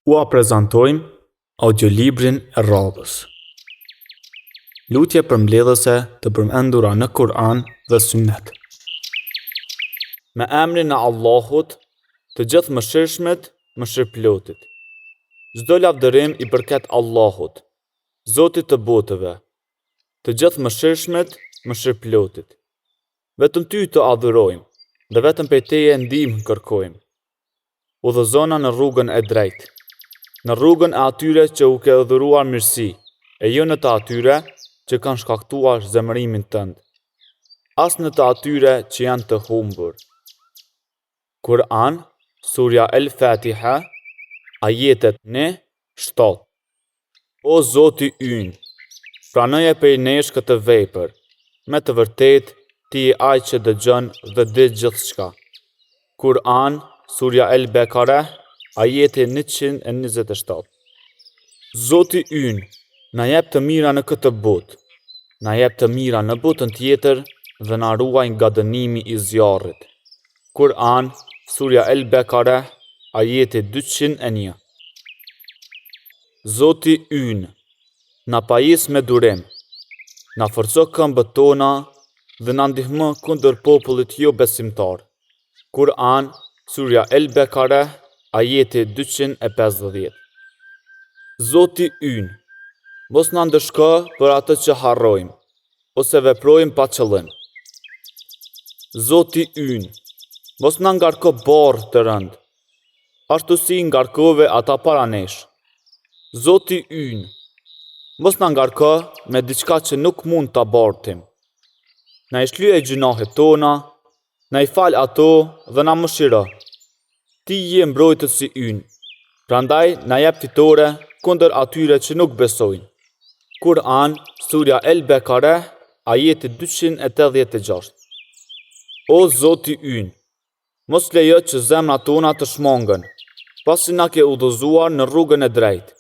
Ua prezantojmë audiolibrin e radhës. Lutje përmbledhëse të përmendura në Kur'an dhe Sunnet. Me emrin e Allahut, të Gjithëmëshirshmit, mëshirëplotit. Çdo lavdërim i përket Allahut, Zotit të botëve, të Gjithëmëshirshmit, mëshirëplotit. Vetëm ty të adhurojmë dhe vetëm prej teje ndihmë kërkojmë. Udhëzona në rrugën e drejtë, në rrugën e atyre që u ke dhuruar mirësi, e jo në të atyre që kanë shkaktuar zemërimin tënd, as në të atyre që janë të humbur. Kur'an, Surja El Fatiha, ajetet 1, 7. O Zoti ynë, pranoje prej nesh këtë vepër, me të vërtetë Ti je Ai që dëgjon dhe di gjithçka. Kur'an, Surja El Bekareh, ajeti 127. Zoti ynë, na jep të mira në këtë botë, na jep të mira në botën tjetër dhe na ruaj nga dënimi i zjarrit. Kur'an, Surja El Bekareh, ajeti 201. Zoti ynë, na pajis me durim, na forco këmbët tona dhe na ndihmo kundër popullit jobesimtar. Kur'an, Surja El Bekareh, ajeti 250. Zoti ynë, mos na ndëshko për atë që harrojmë, ose veprojmë pa qëllim. Zoti ynë, mos na ngarko barrë të rëndë, ashtu si i ngarkove ata para nesh. Zoti ynë, mos na ngarko me diçka që nuk mund ta bartim. Na i shlyej gjynahet tona, na i fal ato dhe na mëshiro. Ti je mbrojtësi ynë, prandaj na jep fitore kundër atyre që nuk besojnë. Kur'an, Surja El Bekareh, ajeti 286. O Zoti ynë, mos lejo që zemrat tona të shmangen, pasi na ke udhëzuar në rrugën e drejtë,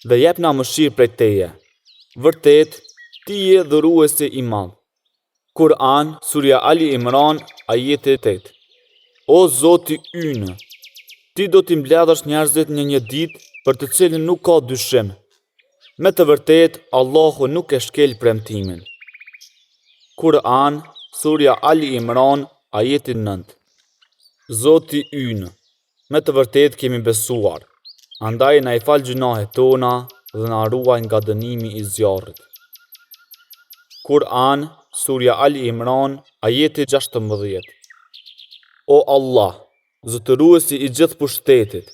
dhe jepna mëshirë prej teje. Vërtet, ti je dhuruesi i madh. Kur'an, Surja Ali Imran, ajeti 8. O Zoti ynë, ti do t'i mbledhësh njerëzit në një ditë për të cilën nuk ka dyshim. Me të vërtetë, Allahu nuk e shkel premtimin. Kur'an, Surja Ali Imran, ajeti 9. Zoti ynë, Me të vërtetë kemi besuar, andaj na i fal gjynahet tona dhe na ruaj nga dënimi i zjarrit. Kur'an, Surja Ali Imran, ajeti 16. O Allah, zotëruesi i gjithë pushtetit,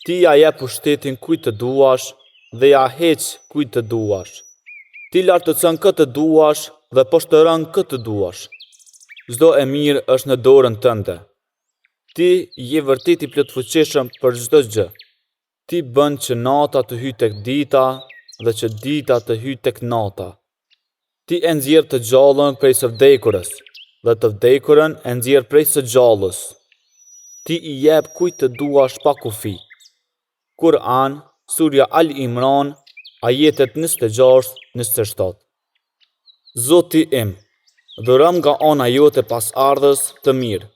ti ia jep pushtetin kujt të duash dhe ia heq kujt të duash. Ti lartëson kë të duash dhe poshtëron kë të duash. Çdo e mirë është në dorën tënde. Ti je vërtet i plotfuqishëm për çdo gjë. Ti bën që nata të hyjë tek dita dhe që dita të hyjë tek nata. Ti e nxjerr të gjallën prej së vdekurës dhe të vdekurën e nxjerr prej së gjallës. Ti i jep kujt të duash pa kufi. Kur'an, Surja Al Imran, ajetet 26, 27. Zoti im, dhurom nga ana jote pasardhës të mirë,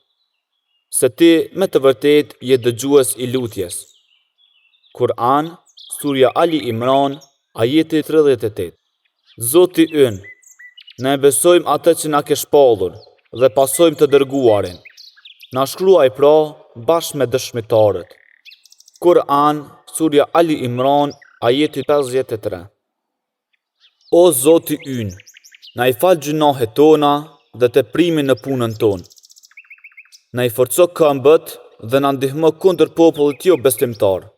se ti me të vërtetë je dëgjues i lutjes. Kur'an, Surja Ali Imran, ajeti 38. Zoti ynë, ne e besojmë atë që na ke shpallur dhe pasojmë të dërguarin. Na shkruaj pra bashkë me dëshmitarët. Kur'an, Surja Ali Imran, ajeti 53. O Zoti ynë, na i fal gjynahet tona dhe teprimin në punën tonë. Na i forco këmbët dhe na ndihmo kundër popullit jobesimtar.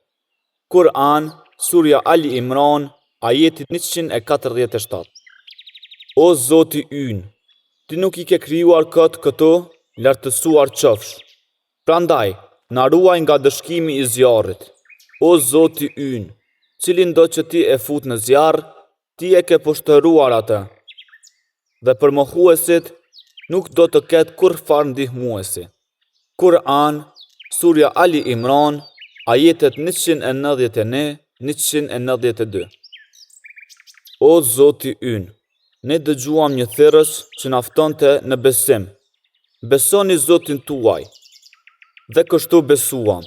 Kur'an, Surja Ali Imran, ajeti 147. O Zoti ynë, ti nuk i ke krijuar kot këto, lartësuar qofsh. Prandaj, na ruaj nga ndëshkimi i zjarrit. O Zoti ynë, cilindo që ti e fut në zjarr, ti e ke poshtëruar atë. Dhe për mohuesit nuk do të ketë kurrfarë ndihmuesi. Kur'an, Surja Ali Imran, ajetet 191, 192. O Zoti ynë, ne dëgjuam një thirrës që na ftonte në besim. Besoni Zotin tuaj. Dhe kështu besuam.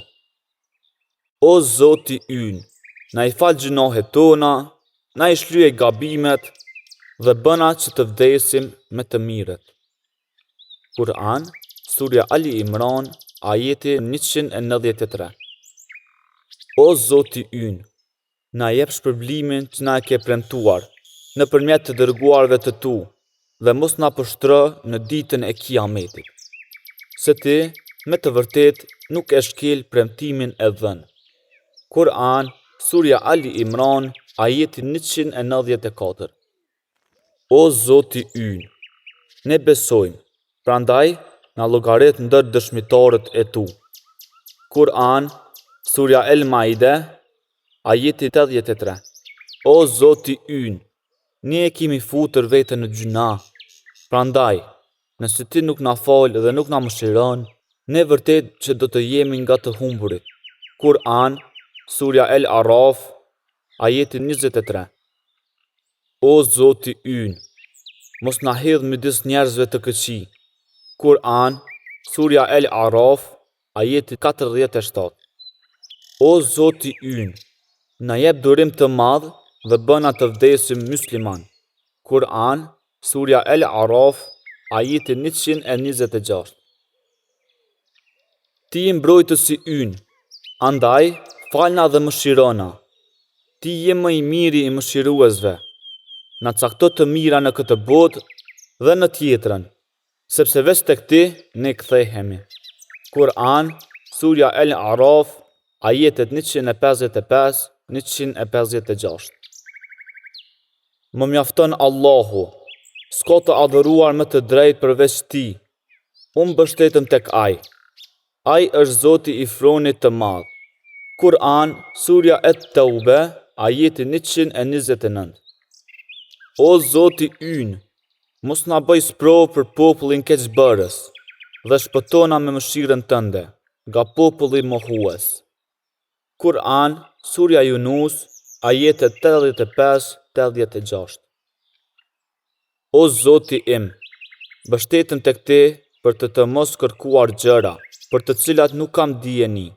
O Zoti ynë, na i fal gjynahet tona, na i shlyej gabimet dhe bëna që të vdesim me të mirët. Kur'an, Surja Ali Imran, ajeti 193. O Zoti ynë, na jep shpërblimin që na e ke premtuar, nëpërmjet të dërguarve të tu, dhe mos na poshtëro në ditën e Kiametit. Se ti, me të vërtetë, nuk e shkel premtimin e dhënë. Kur'an, Surja Ali Imran, ajeti 194. O Zoti ynë, ne besojmë, prandaj na llogarit ndër dëshmitarët e tu. Kur'an, Surja El Maide, ajeti 83. O Zoti ynë, ne e kemi futur veten në gjynah, prandaj, nëse ti nuk na fal dhe nuk na mëshiron, ne vërtet që do të jemi nga të humburit. Kur'an, Surja El Araf, ajeti 23. O Zoti ynë, mos na hidh midis njerëzve të këqij. Kur'an, Surja El Araf, ajeti 47. O Zoti ynë, na jep durim të madh dhe bëna të vdesim mysliman. Kur'an, Surja El Araf, ajeti 126. Ti je mbrojtësi ynë, andaj falna dhe mëshirona. Ti je më i miri i mëshiruesve. Na cakto të mira në këtë botë dhe në tjetrën, sepse veç tek ti ne kthehemi. Kur'an, Surja El Araf, ajetet 155, 156. Më mjafton Allahu, s'ka të adhuruar me të drejtë përveç Tij. Unë mbështetem tek Ai. Ai është Zoti i fronit të madh. Kur'an, Surja Et-Teube, ajeti 129. O Zoti ynë, mos na bëj sprovë për popullin keqbërës dhe shpëtona me mëshirën tënde nga populli mohues. Kur'an, Surja Yunus, ajetet 85, 86. O Zoti im, mbështetem tek Ti për të të mos kërkuar gjëra, për të cilat nuk kam dijeni.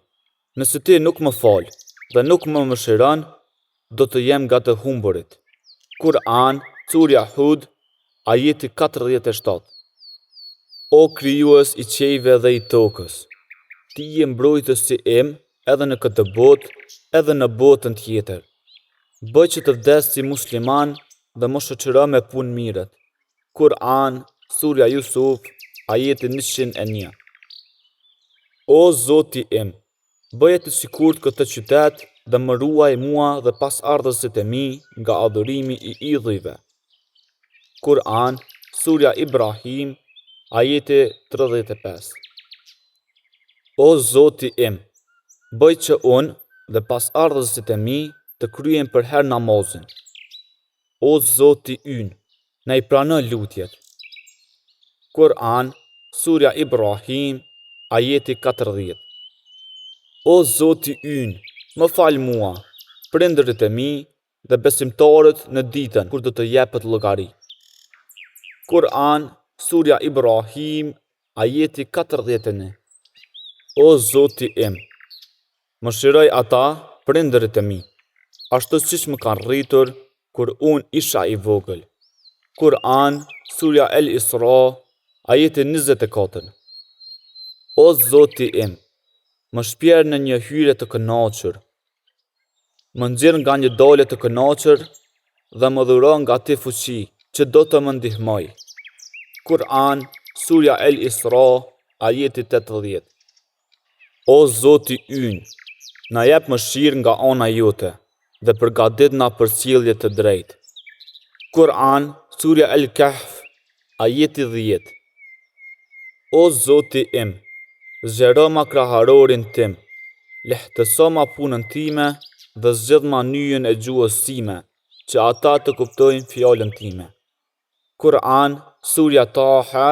Nëse Ti nuk më fal dhe nuk më mëshiron, do të jem nga të humburit. Kur'an, Surja Hud, ajeti 47. O Krijues i qiejve dhe i tokës, Ti je mbrojtësi im edhe në këtë botë, edhe në botën tjetër. Bëj që të vdes si musliman dhe më shoqëro me punëmirët. Kur'an, Surja Jusuf, ajeti 101. O Zoti im, bëje të sigurt këtë qytet dhe më ruaj mua dhe pasardhësit e mi nga adhurimi i idhujve. Kur'an, Surja Ibrahim, ajeti 35. O Zoti im, bëj që unë dhe pasardhësit e mi të kryejmë përherë namazin. O Zoti ynë, na i prano lutjet. Kur'an, Surja Ibrahim, ajeti 40. O Zoti ynë, më fal mua, prindërit e mi dhe besimtarët në ditën kur do të jepet llogari. Kur'an, Surja Ibrahim, ajeti 41. O Zoti im, mëshiroj ata, prindërit e mi, ashtu siç më kanë rritur kur unë isha i vogël. Kur'an, Surja El Isra, ajeti 24. O Zoti im, më shpjer në një hyrje të kënaqur, Më nxirr nga një dalje të kënaqur dhe më dhuro nga ti fuqi që do të më ndihmojë. Kur'an, Surja El Isra, ajeti 80. O Zoti ynë, na jep mëshirë nga ana jote dhe përgatitna për sjellje të drejtë. Kur'an, Surja El Kahf, ajeti 10. O Zoti im, zgjeroma kraharorin tim, lehtësoma punën time dhe zgjidhma nyjën e gjuhës sime, që ata të kuptojnë fjalën time. Kur'an, Surja Taha,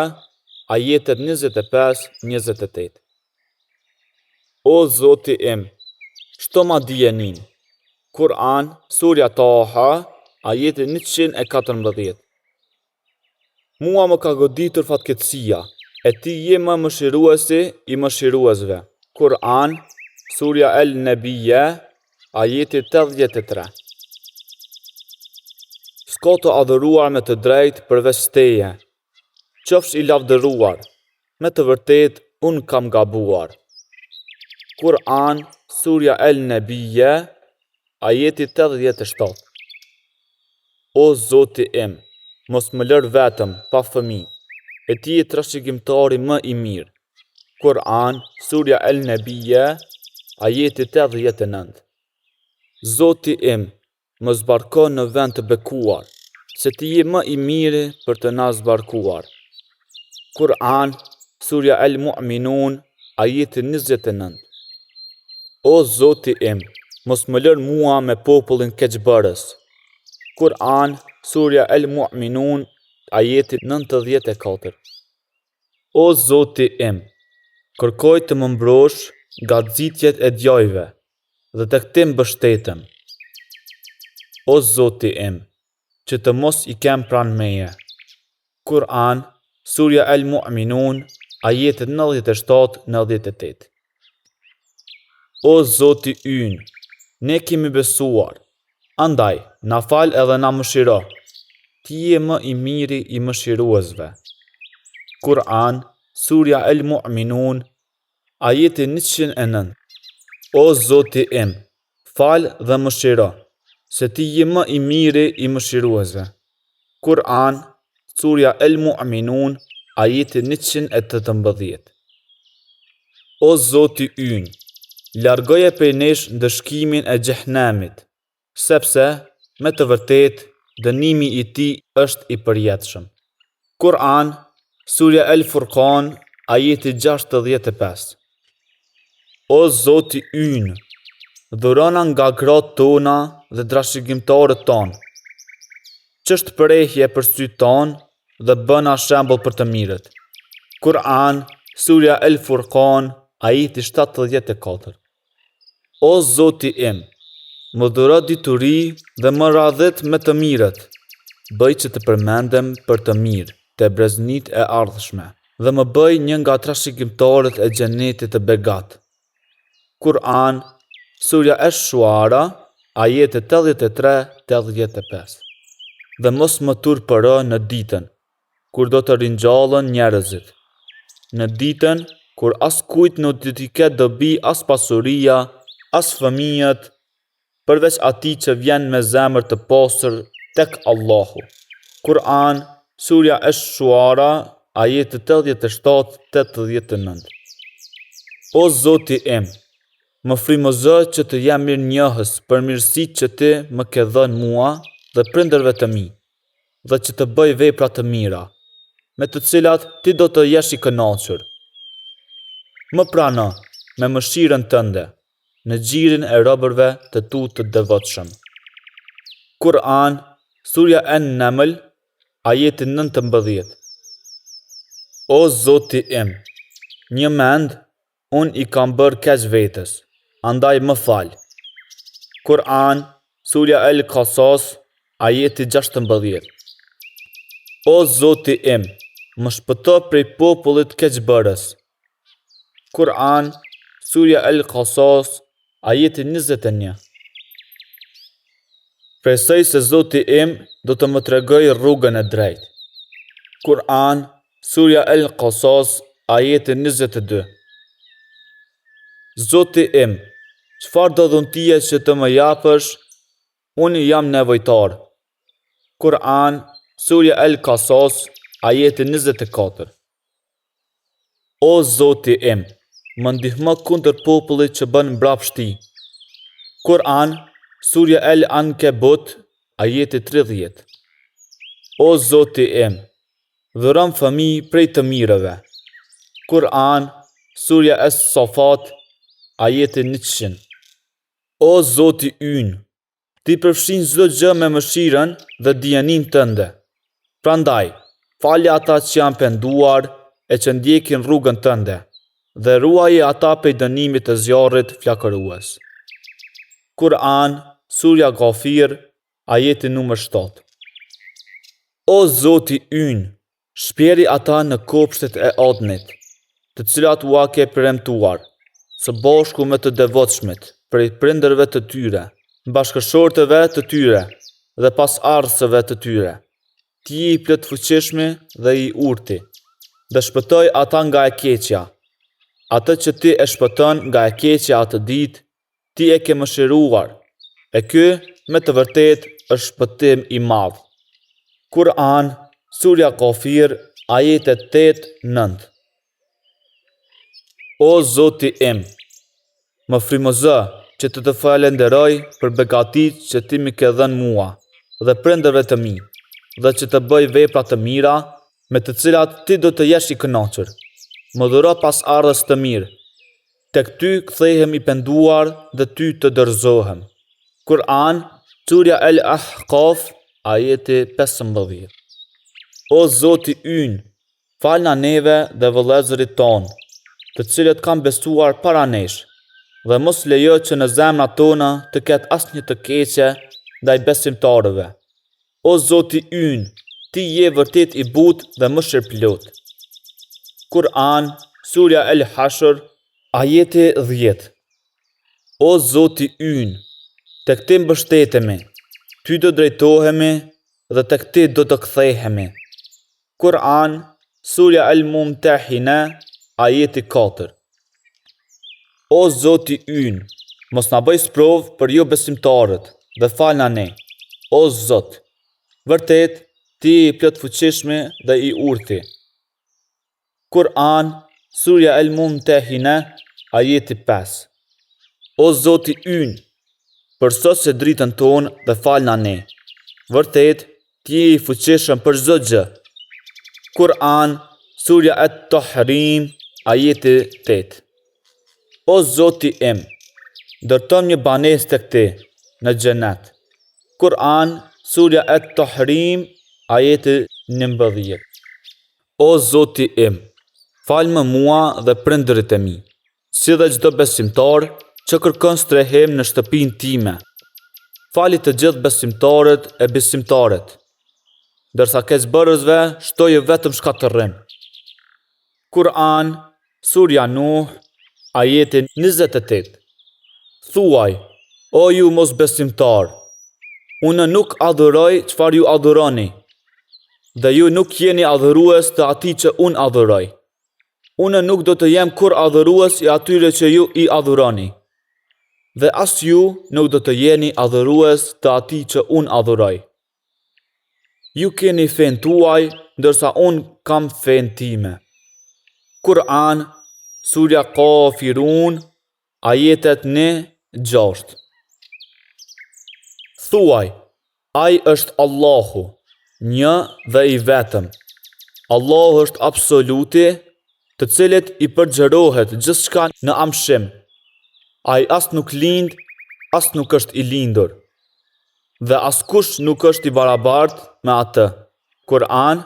ajetet 25-28. O Zoti im, shtoma dijeninë. Kur'an, Surja Taha, ajeti 114. Mua më ka goditur fatkeqësia, e ti je më mëshiruesi i mëshiruesve. Kur'an, Surja El Nebije, ajeti 83. S'ka të adhuruar me të drejtë përveç teje. Qofsh i lavdëruar, me të vërtetë unë kam gabuar. Kur'an, Surja El Nebije, ajeti 87. O Zoti im, mos më lër vetëm, pa fëmijë, e ti je trashëgimtari më i mirë. Kur'an, Surja El Nebije, ajeti 89. Zoti im, më zbarko në vend të bekuar, se ti je më i miri për të na zbarkuar. Kur'an, Surja El Mu'minun, ajeti 29. O Zoti im, mos më lër mua me popullin keqbërës. Kur'an, Surja El Mu'minun, ajeti 94. O Zoti im, kërkoj të më mbrosh nga nxitjet e djajve dhe tek ti mbështetem. O Zoti im, që të mos i kem pranë meje. Kur'an, Surja El Mu'minun, ajetet 97, 98. O Zoti ynë, ne kemi besuar, Andaj, na fal edhe na mëshiro. Ti je më i miri i mëshiruesve. Kur'an, Surja El Mu'minun, ajeti 109. O Zoti im, fal dhe mëshiro, se ti je më i miri i mëshiruesve. Kur'an, Surja El Mu'minun, ajeti 118. O Zoti ynë, largoje prej nesh ndëshkimin e xhehenemit, sepse, me të vërtetë, dënimi i tij është i përjetshëm. Kur'an, Surja El Furkan, ajeti 65. O Zoti ynë, dhurona nga gratë tona dhe trashëgimtarët tanë, ç'është prehje për sytë tanë dhe bëna shembull për të mirët. Kur'an, Surja El Furkan, ajeti 74. O Zoti im, më dhuro dituri dhe më radhit me të mirët, bëj që të përmendem për të mirë te breznitë e ardhshme dhe më bëj një nga trashëgimtarët e xhenetit të begatë. Kur'an, Surja Esh-Shuara, ajete 83-85. Dhe mos më turpëro në ditën kur do të ringjallen njerëzit. Në ditën kur askujt nuk do t'i ketë dobi as pasuria, as fëmijët, përveç atij që vjen me zemër të pastër tek Allahu. Kur'an, Surja Esh-Shuara, ajete 87-89. O Zoti im, më frymëzo që të jem mirënjohës për mirësitë që ti më ke dhënë mua dhe prindërve të mi, dhe që të bëj vepra të mira, me të cilat ti do të jesh i kënaqur. Më prano me mëshirën tënde në gjirin e robërve të tu të devotshëm. Kur'an, Surja En-Neml, ajeti 19. O Zoti im, njëmend unë i kam bërë keq vetes, andaj më fal. Kur'an, Surja El Kasas, ajeti 16. O Zoti im, më shpëto prej popullit keqbërës. Kur'an, Surja El Kasas, ajeti 21. Shpresoj se Zoti im do të më tregojë rrugën e drejtë. Kur'an, Surja El Kasas, ajeti 22. Zoti im, çfarëdo dhuntie që të më japësh, unë jam nevojtar. Kur'an, Surja El Kasas, ajeti 24. O Zoti im, më ndihmo kundër popullit që bën mbrapshti. Kur'an, Surja El Ankebut, ajeti 30. O Zoti im, dhurom fëmijë prej të mirëve. Kur'an, Surja Es-Safat, ajeti 100. O Zoti ynë, Ti përfshin çdo gjë me mëshirën dhe dijeninë tënde. Prandaj, fali ata që janë penduar e që ndjekin rrugën tënde dhe ruaji ata prej dënimit të zjarrit flakërues. Kur'an, Surja Gafir, ajeti numër 7. O Zoti ynë, Shpjeri ata në kopshtet e Adnit, të cilat ua ke premtuar. së bashku me të devotshmit, prej prindërve të tyre, bashkëshortëve të tyre dhe pasardhësve të tyre. Ti je i plotfuqishmi dhe i urti, dhe shpëtoji ata nga e keqja. Atë që ti e shpëton nga e keqja atë ditë, ti e ke mëshiruar, e ky, me të vërtetë, është shpëtim i madh. Kur'an, Surja Gafir, ajetet 8, 9 O Zoti im, më frymëzo që të të falënderoj për begatitë që ti m'i ke dhënë mua dhe prindërve të mi, dhe që të bëj vepra të mira me të cilat ti do të jesh i kënaqur. Më dhuro pasardhës të mirë, Tek ty kthehem i penduar dhe ty të dorëzohem. Kur'an, Surja El Ahqaf, ajeti 15. O Zoti ynë, falna neve dhe vëllezërit tanë, të cilët kanë besuar para nesh, dhe mos lejo që në zemrat tona të ketë asnjë të keqe ndaj besimtarëve. O Zoti ynë, Ti je vërtet i butë dhe mëshirëplotë. Kur'an, Surja El Hashr, ajeti 10. O Zoti ynë, tek Ti mbështetemi, Ty do drejtohemi dhe tek Ti do të kthehemi. Kur'an, Surja El Mumtehine, ajeti 4. O Zoti ynë, mos na bëj sprovë për jobesimtarët dhe falna ne. O Zot, vërtet ti je i plotfuqishmi dhe i urti. Kur'an, Surja El Mumtehine, ajeti 5. O Zoti ynë, përsose dritën tonë dhe falna ne. Vërtet, Ti je i fuqishëm për çdo gjë. Kur'an, Surja Et-Tahrim, ajeti 8. O Zoti im, ndërtomë një banesë tek ti në xhenet. Kur'an, Surja Et-Tahrim, ajeti 11. O Zoti im, falmë mua dhe prindërit e mi. si dhe çdo besimtar që kërkon strehim në shtëpinë time. Fali të gjithë besimtarët e besimtaret, ndërsa keqbërësve shtoju vetëm shkatërrim. Kur'an, Surja Nuh, ajeti 28. Thuaj, o ju mosbesimtarë, unë nuk adhuroj çfarë ju adhuroni, dhe ju nuk jeni adhurues të atij që unë adhuroj. Unë nuk do të jem kurrë adhurues i atyre që ju i adhuroni, dhe as ju nuk do të jeni adhurues të atij që unë adhuroj. Ju keni fenë tuaj, ndërsa unë kam fenë time. Kur'an, Surja Kafirun, ajetet 1, 6. Thuaj, Ai është Allahu, një dhe i vetëm. Allahu është absoluti, të cilit i përgjërohet gjithçka në amshim. Ai as nuk lind, as nuk është i lindur. Dhe askush nuk është i barabartë me atë. Kur'an,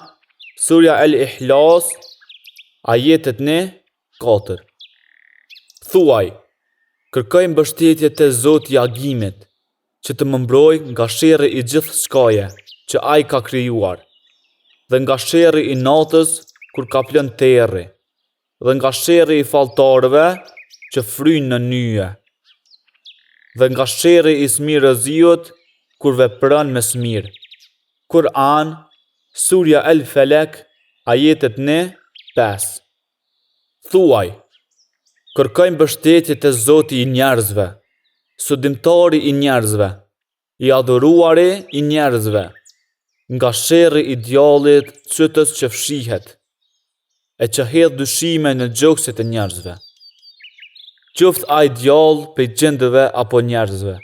Surja El Ihlas, ajetet 1, 4. Thuaj, kërkoj mbështetje te Zoti i agimit, që të më mbrojë nga sherri i gjithçkaje që ai ka krijuar, dhe nga sherri i natës kur kaplon terri, dhe nga sherri i falltarëve që fryjnë në nyje, dhe nga sherri i smirëziut kur vepron me smirë. Kur'an, Surja El Felek, ajetet 1, 5. Thuaj, kërkoj mbështetje te Zoti i njerëzve, sundimtari i njerëzve, i adhuruari i njerëzve, nga sherri i djallit cytës që fshihet, e që hedh dyshime në gjokset e njerëzve. Qoftë ai djall prej xhindëve apo njerëzve.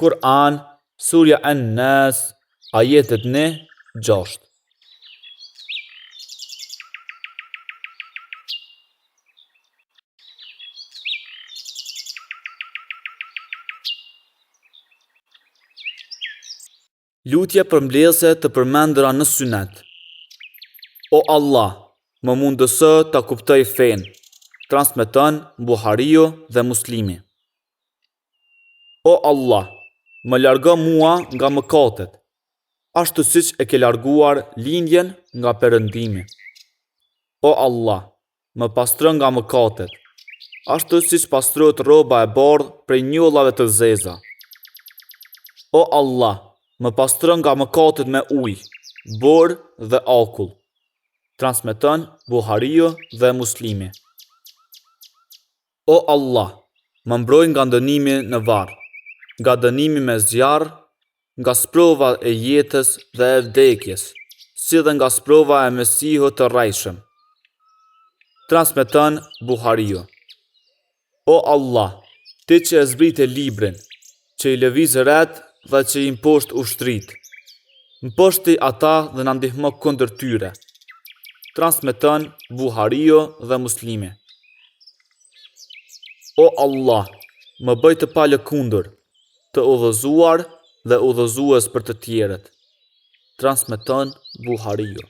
Kur'an, Surja An-Nas, ajetet 1, 6. Lutje përmbledhëse të përmendura në synet. O Allah, më mundëso ta kuptoj fenë. Transmeton Buhariu dhe Muslimi. O Allah, më largo mua nga mëkatet, ashtu siç e ke larguar lindjen nga perëndimi. O Allah, më pastro nga mëkatet. ashtu siç pastrohet rroba e bardhë prej njollave të zeza. O Allah, më pastro nga mëkatet me ujë, borë dhe akull. Transmeton Buhariu dhe Muslimi. O Allah, më mbroj nga dënimi në varr, nga dënimi me zjarr, nga sprova e jetës dhe e vdekjes, si dhe nga sprova e Mesihut të rrejshëm. Transmeton Buhariu. O Allah, Ti që e zbrite librin, që i lëviz retë dhe që i mposht ushtritë, mposhti ata dhe na ndihmo kundër tyre. Transmeton Buhariu dhe Muslimi. O Allah, më bëj të palëkundur, të udhëzuar dhe udhëzues për të tjerët. Transmeton Buhariu.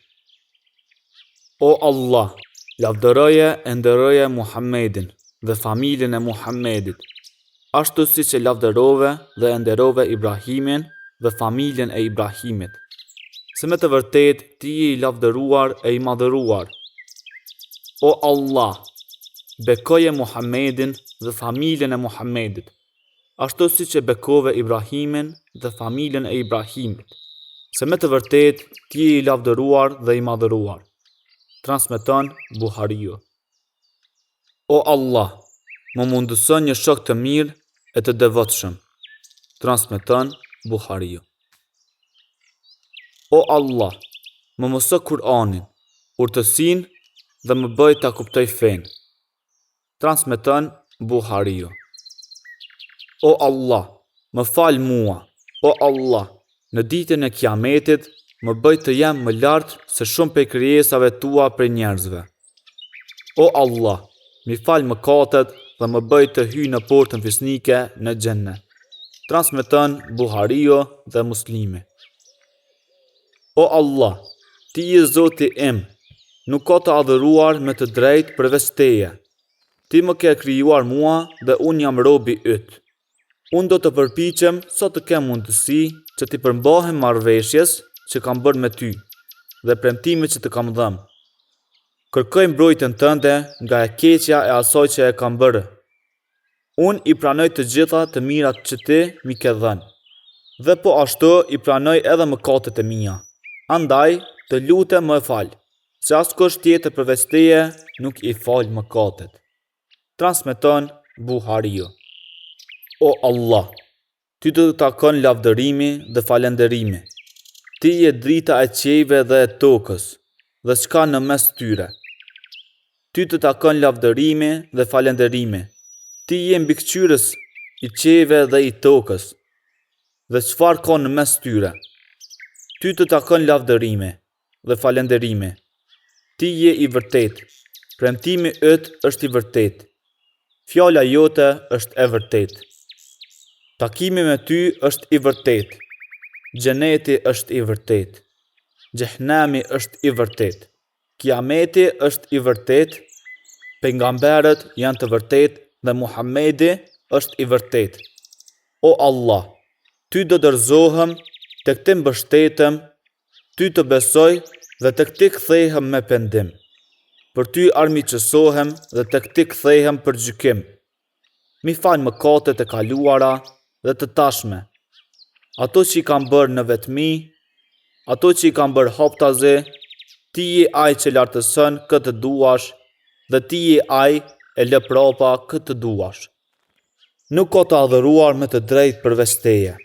O Allah, lavdëroje e nderoje Muhammedin dhe familjen e Muhammedit, ashtu siç e lavdërove dhe e nderove Ibrahimin dhe familjen e Ibrahimit, se me të vërtetë Ti je i lavdëruar e i madhëruar. O Allah, bekoje Muhammedin dhe familjen e Muhammedit, ashtu siç e bekove Ibrahimin dhe familjen e Ibrahimit, se me të vërtetë Ti je i lavdëruar dhe i madhëruar. Transmeton Buhariu. O Allah, më mundëso një shok të mirë e të devotshëm. Transmeton Buhariu. O Allah, më mëso Kur'anin, urtësinë dhe më bëj ta kuptoj fenë. Transmeton Buhariu. O Allah, më fal mua, o Allah, në ditën e Kiametit më bëj të jem më lart se shumë prej krijesave tua prej njerëzve. O Allah, m'i fal mëkatet dhe më bëj të hyj në portën fisnike në Xhennet. Transmeton Buhariu dhe Muslimi. O Allah, Ti je Zoti im, nuk ka të adhuruar me të drejtë përveç Teje. Ti më ke krijuar mua dhe unë jam robi yt. Unë do të përpiqem sa të kem mundësi që t'i përmbahem marrëveshjes që kam bërë me ty dhe premtimit që të kam dhënë. Kërkoj mbrojtjen tënde nga e keqja e asaj që e kam bërë. Unë i pranoj të gjitha të mirat që ti m'i ke dhënë, dhe po ashtu i pranoj edhe mëkatet e mia. Andaj, të lutem më fal, se askush tjetër përveç teje nuk i fal mëkatet. Transmeton Buhariu. O Allah, Ty të takon lavdërimi dhe falënderimi. Ti je drita e qiejve dhe e tokës, dhe çka në mes tyre. Ty të takon lavdërimi dhe falënderimi. Ti je mbikëqyrës i qiejve dhe i tokës, dhe çfarë ka në mes tyre. Ty të takon lavdërimi dhe falënderimi. Ti je i vërtetë. Premtimi yt është i vërtetë. Fjala jote është e vërtetë. Takimi me ty është i vërtetë. Xheneti është i vërtetë. Xhehenemi është i vërtetë. Kiameti është i vërtetë. Pejgamberët janë të vërtetë dhe Muhamedi është i vërtetë. O Allah, ty të dorëzohem, tek ti mbështetem, Ty të besoj dhe tek ti kthehem me pendim. Për ty armiqësohem dhe tek ti kthehem për gjykim. M'i fal mëkatet e kaluara dhe të tashme, ato që i kam bërë në vetmi, ato që i kam bërë haptazi, ti je ai që lartëson kë të duash dhe ti je ai e lë prapa kë të duash. Nuk ka të adhuruar me të drejtë përveç teje.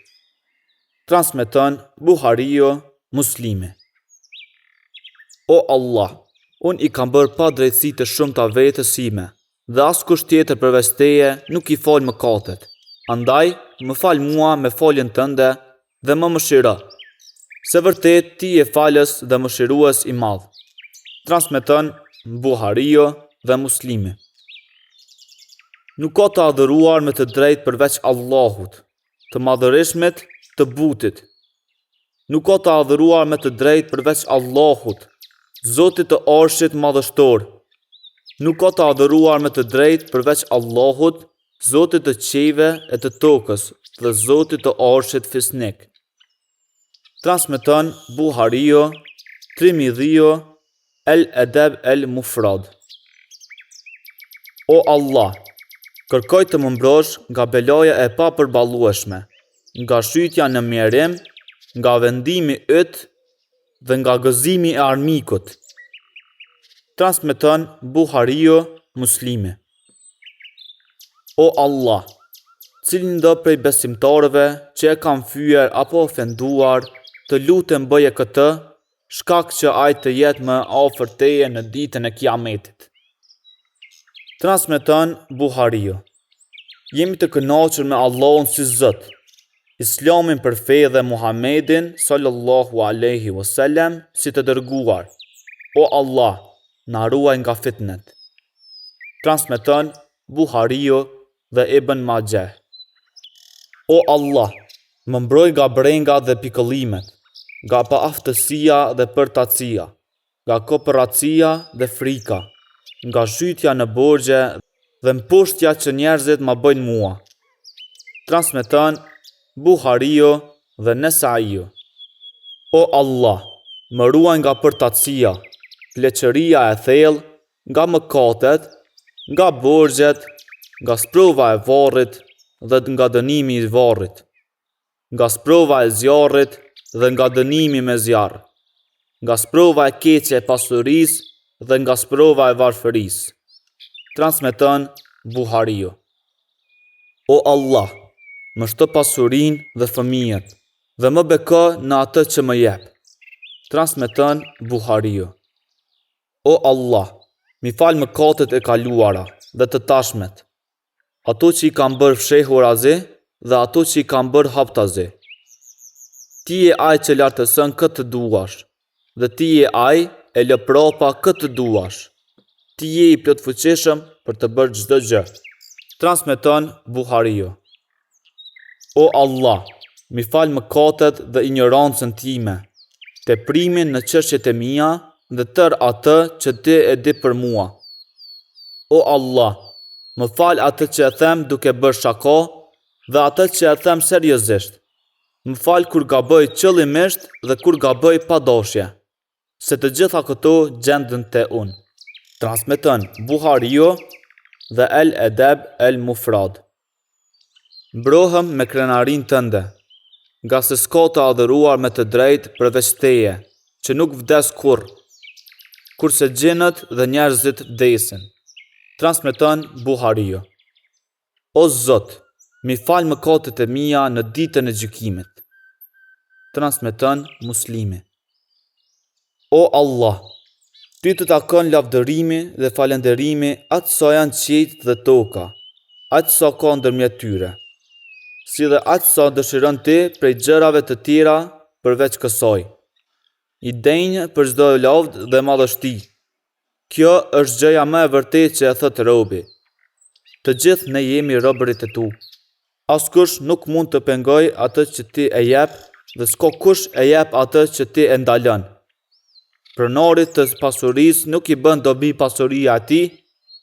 Transmeton Buhariu, Muslimi. O Allah, unë i kam bërë padrejtësi të shumta vetes sime dhe askush tjetër përveç teje nuk i fal mëkatet. Andaj, më fal mua me faljen tënde dhe më mëshiro, se vërtet ti je falës dhe mëshirues i madh. Transmeton Buhariu dhe Muslimi. Nuk ka të adhuruar me të drejtë përveç Allahut, të madhërishmit, të butit. Nuk ka të adhuruar me të drejtë përveç Allahut, Zotit të Arshit madhështor. Nuk ka të adhuruar me të drejtë përveç Allahut, Zotit të qiejve e të tokës dhe Zotit të Arshit fisnik. Transmeton Buhariu, Tirmidhiu, El Edeb El Mufrad. O Allah, Kërkoj të më mbrosh nga belaja e papërballueshme, nga zhytja në mjerim, nga vendimi yt dhe nga gëzimi i armikut. Transmeton Buhariu, Muslimi. O Allah, cilindo prej besimtarëve që e kam fyer apo ofenduar, të lutem bëje këtë, shkak që ai të jetë më afër teje në ditën e Kiametit. Transmeton Buhariu. Jemi të kënaqur me Allahun si Zot, Islamin për fe dhe Muhammedin sallallahu alaihi wasallam si të dërguar. O Allah, na ruaj nga fitnet. Transmeton Buhariu dhe Ibn Maxheh. O Allah, më mbroj nga brengat dhe pikëllimet, nga paaftësia dhe përtacia, nga koprracia dhe frika, nga zhytja në borxhe dhe mposhtja që njerëzit ma bëjnë mua. Transmeton Buhariu dhe Nesaiu. O Allah, më ruaj nga përtacia, pleqëria e thellë nga mëkatet, nga borxhet, nga sprova e varrit dhe nga dënimi i varrit, nga sprova e zjarrit dhe nga dënimi me zjarr, nga sprova e keqe e pasurisë dhe nga sprova e varfërisë. Transmeton Buhariu. O Allah, më shto pasurinë dhe fëmijët dhe më beko në atë që më jep. Transmeton Buhariu. O Allah, m'i fal mëkatet e kaluara dhe të tashmet, ato që i kam bërë fshehurazi dhe ato që i kam bërë haptazi. Ti je ai që lartëson kë të duash dhe ti je ai e lë prapa kë të duash. Ti je i plotfuqishëm për të bërë çdo gjë. Transmeton Buhariu. O Allah, m'i fal mëkatet dhe injorancën time, teprimin në çështjet e mia dhe tërë atë që ti e di për mua. O Allah, më fal atë që e them duke bërë shaka dhe atë që e them seriozisht. Më fal kur gaboj qëllimisht dhe kur gaboj pa dashje, se të gjitha këto gjenden te unë. Transmeton Buhariu dhe El Edeb El Mufrad. Mbrohem me krenarinë tënde, ngase s'ka të adhuruar me të drejtë përveç teje, që nuk vdes kurrë, kurse xhinët dhe njerëzit vdesin. Transmeton Buhariu. O Zot, m'i fal mëkatet e mia në ditën e gjykimit. Transmeton Muslimi. O Allah, Ty të takon lavdërimi dhe falënderimi aq sa janë qiejt dhe toka, aq sa ka ndërmjet tyre, si dhe aq sa dëshiron Ti prej gjërave të tjera përveç kësaj. I denjë për çdo lavd dhe madhështi. Kjo është gjëja më e vërtetë që e thotë robi. Të gjithë ne jemi robërit e tu. Askush nuk mund të pengojë atë që ti e jep dhe s'ka kush e jep atë që ti e ndalon. Pronarit të pasurisë nuk i bën dobi pasuria e tij,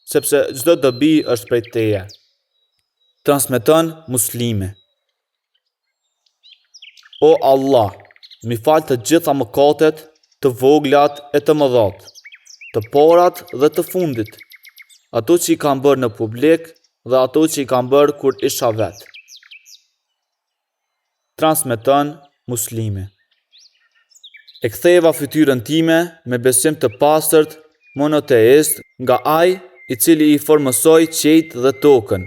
sepse çdo dobi është prej teje. Transmeton Muslimi. O Allah, m'i fal të gjitha mëkatet, të voglat e të mëdhat, të parat dhe të fundit, ato që i kam bërë në publik dhe ato që i kam bërë kur isha vetë. Transmeton Muslimi. E ktheva fytyrën time me besim të pastërt monoteist nga Ai i cili i formësoi qiejt dhe tokën.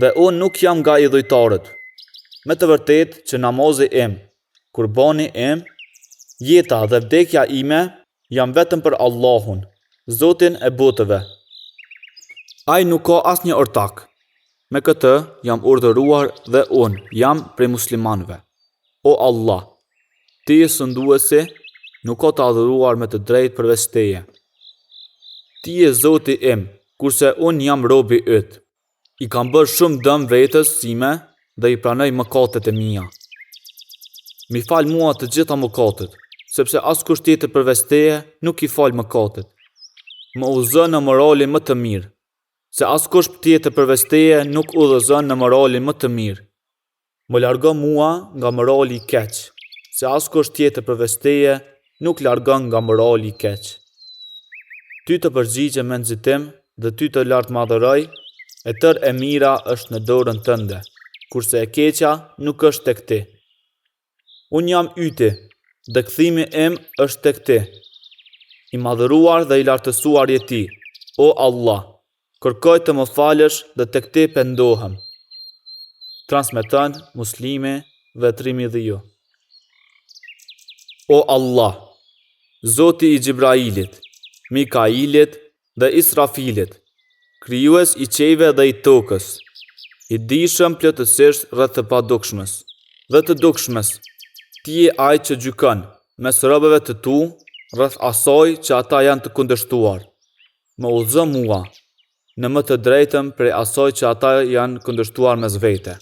Dhe unë nuk jam nga idhujtarët. Me të vërtetë që namazi im, kurbani im, jeta dhe vdekja ime janë vetëm për Allahun, Zotin e botëve. Ai nuk ka asnjë ortak. Me këtë jam urdhëruar dhe unë jam prej muslimanëve. O Allah, Ti je sunduesi, nuk ka të adhuruar me të drejtë përveç Teje. Ti je Zoti im, kurse unë jam robi yt. I kam bërë shumë dëm vetes sime dhe i pranoj mëkatet e mia. M'i fal mua të gjitha mëkatet, sepse askush tjetër përveç Teje nuk i fal mëkatet. Më udhëzo në moralin më të mirë, se askush tjetër përveç Teje nuk udhëzon në moralin më të mirë. Më largo mua nga morali i keq, se askush tjetër përveç teje nuk largon nga morali i keq. Ty të përgjigjem me nxitim dhe ty të lartmadhëroj. E tërë e mira është në dorën tënde, kurse e keqja nuk është tek ti. Unë jam yti dhe kthimi im është tek ti. I madhëruar dhe i lartësuar je ti, o Allah, kërkoj të më falësh dhe tek ti pendohem. Transmeton Muslimi dhe Tirmidhiu. O Allah, Zoti i Xhibrailit, Mikailit dhe Israfilit, krijues i qiejve dhe i tokës, i dijshëm plotësisht rreth të padukshmes dhe të dukshmes, ti je ai që gjykon mes robëve të tu rreth asaj që ata janë të kundërshtuar. Më udhëzo mua në më të drejtën prej asaj që ata janë kundërshtuar mes vete,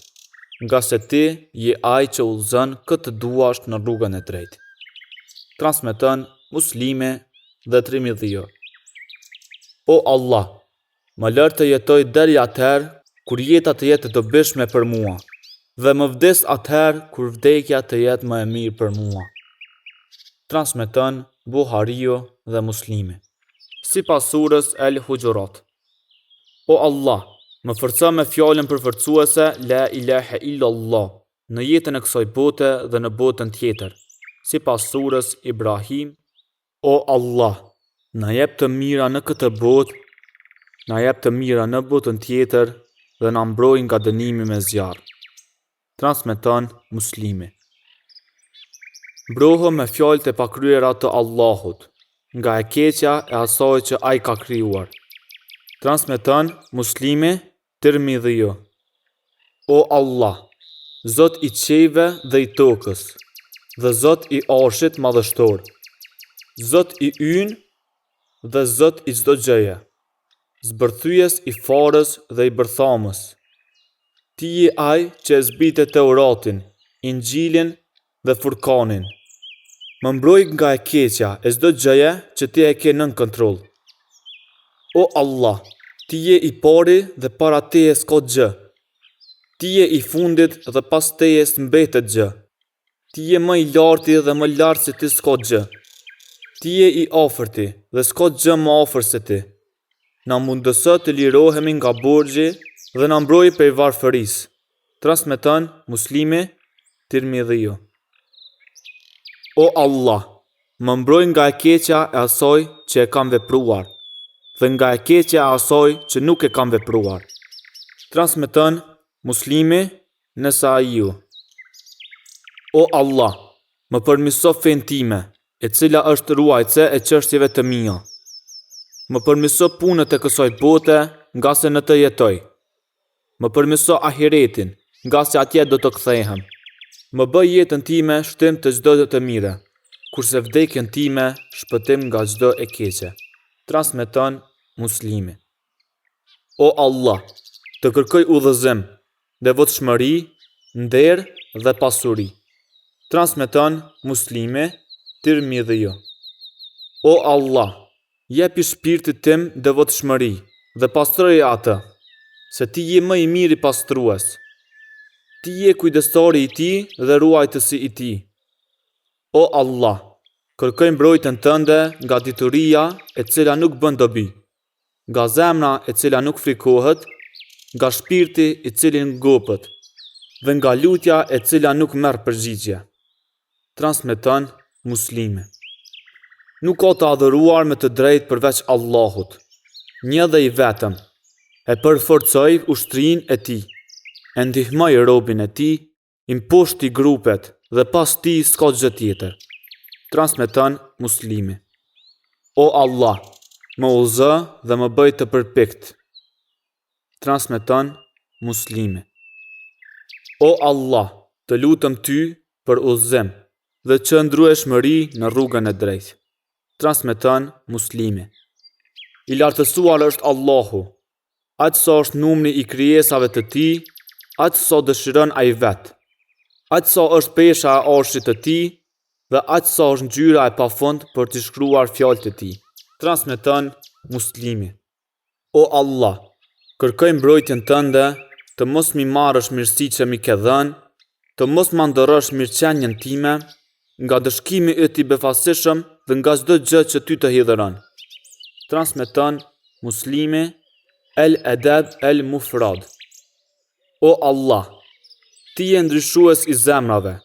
ngase ti je ai që udhëzon kë të duash në rrugën e drejtë. Transmeton Muslimi dhe Tirmidhiu. O Allah, më lër të jetoj deri atëherë kur jeta të jetë e dobishme për mua dhe më vdes atëherë kur vdekja të jetë më e mirë për mua. Transmeton Buhariu dhe Muslimi. Sipas surës El Huxhurat. O Allah, më forco me fjalën përforcuese La ilahe illallah në jetën e kësaj bote dhe në botën tjetër. Sipas surës Ibrahim, O Allah, na jep të mira në këtë botë, na jep të mira në botën tjetër dhe na mbroj nga dënimi me zjarr. Transmeton Muslimi. Mbrohu me fjalët e pakryera të Allahut, nga e keqja e asaj që ai ka krijuar. Transmeton Muslimi, Tirmidhiu. O Allah, Zot i qiejve dhe i tokës, dhe Zot i Arshit madhështor, Zot i ynë dhe Zot i çdo gjëje, zbërthyes i farës dhe i bërthamës, Ti je ai që e zbrite Teuratin, Inxhilin dhe Furkanin. Më mbroj nga e keqja e çdo gjëje që ti e ke nën kontroll. O Allah, ti je i pari dhe para teje s'ka gjë. Ti je i fundit dhe pas teje s'mbetet gjë. Ti je më i larti dhe më lart se ti s'ka gjë. Ti je i afërti dhe s'ka gjë më afër se ti. Na mundëso të lirohemi nga borxhi dhe na mbroj prej varfërisë. Transmeton Muslimi, Tirmidhiu. O Allah, më mbroj nga e keqja e asaj që e kam vepruar dhe nga e keqja e asaj që nuk e kam vepruar. Transmeton Muslimi, Nesaiu. O Allah, më përmirëso fenë time, e cila është ruajtëse e çështjeve të mia. Më përmirëso punët e kësaj bote, ngase në të jetoj. Më përmirëso ahiretin, ngase atje do të kthehem. Më bëj jetën time shtim të çdo të mire, kurse vdekjen time shpëtim nga çdo e keqe. Transmeton Muslimi. O Allah, të kërkoj udhëzim, devotshmëri, nder dhe pasuri. Transmeton Muslimi, Tirmidhiu. O Allah, jepi shpirtit tim devotshmëri dhe pastroje atë, se ti je më i miri pastrues. Ti je kujdestari i tij dhe ruajtësi i tij. O Allah, kërkoj mbrojtjen tënde nga dituria e cila nuk bën dobi, nga zemra e cila nuk frikohet, nga shpirti i cili ngopet dhe nga lutja e cila nuk merr përgjigje. Transmeton Muslimi. Nuk ka të adhuruar me të drejtë përveç Allahut, një dhe i vetëm. E përforcoi ushtrinë e tij, e ndihmoi robin e tij I mposhti grupet dhe pas tij s'ka gjë tjetër. Transmeton Muslimi. O Allah, më udhëzo dhe më bëj të përpiktë. Transmeton Muslimi. O Allah, të lutem ty për udhëzim dhe qëndrueshmëri në rrugën e drejtë. Transmeton Muslimi. I lartësuar është Allahu, Aq sa është numri i krijesave të Tij, aq sa dëshiron Ai vetë. Aq sa është pesha e Arshit të Tij dhe aq sa është ngjyra e pafund për t'i shkruar fjalët e Tij. Transmeton Muslimi. O Allah, kërkoj mbrojtjen Tënde, të mos m'i marrësh mirësitë që m'i ke dhënë, të mos ma ndërrosh mirëqenien time, nga ndëshkimi yt i befasishëm dhe nga çdo gjë që ty të hidhëron. Transmeton Muslimi, El Edeb El Mufrad O Allah, Ti je ndryshues i zemrave,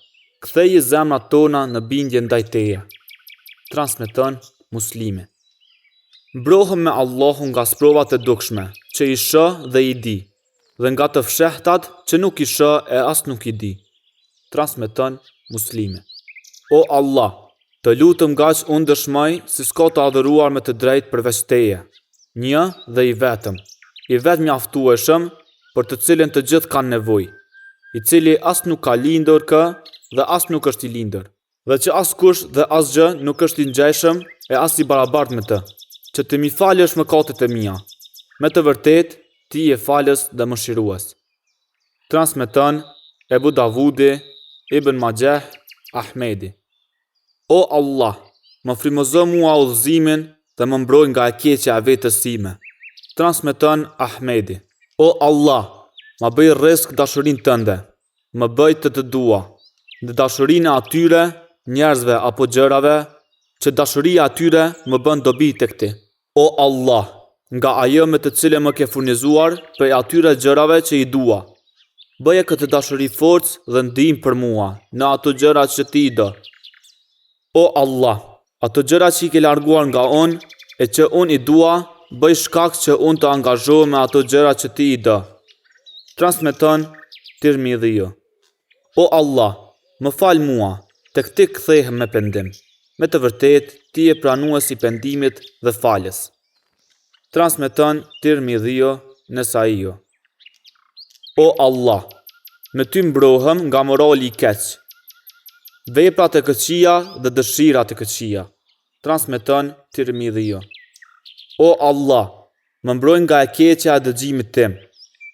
ktheji zemrat tona në bindje ndaj Teje. Transmeton Muslimi. Mbrohem me Allahun nga sprovat e dukshme, që i shoh dhe i di, dhe nga të fshehtat që nuk i shoh e as nuk i di. Transmeton Muslimi. O Allah, të lutem ngaqë unë dëshmoj se s'ka të adhuruar me të drejtë përveç Teje, një dhe i vetëm, i vetëmjaftueshëm për të cilin të gjithë kanë nevojë, i cili as nuk ka lindur kë dhe as nuk është i lindur, dhe që askush dhe asgjë nuk është i ngjashëm e as i barabartë me të, që të m'i falësh mëkatet e mia. Me të vërtetë, Ti je falës dhe mëshirues. Transmeton Ebu Davudi, Ibn Maxheh, Ahmedi. O Allah, më frymëzo mua udhëzimin dhe më mbroj nga e keqja e vetes sime. Transmeton Ahmedi. O Allah, ma bëj rrisk dashurinë tënde, më bëj të të dua, dhe dashurinë e atyre, njerëzve apo gjërave, që dashuria e tyre më bën dobi tek ti. O Allah, nga ajo me të cilën më ke furnizuar prej atyre gjërave që i dua, bëje këtë dashuri forcë dhe ndihmë për mua në ato gjëra që ti i do. O Allah, ato gjëra që i ke larguar nga unë e që unë i dua, bëj shkak që unë të angazhohem me ato gjëra që ti i do. Transmeton Tirmidhiu. O Allah, më fal mua, tek Ti kthehem me pendim. Me të vërtetë, Ti je pranues i pendimit dhe falës. Transmeton Tirmidhiu, Nesaiu. O Allah, me Ty mbrohem nga morali i keq, veprat e këqija dhe dëshirat e këqija. Transmeton Tirmidhiu. O Allah, më mbroj nga e keqja e dëgjimit tim,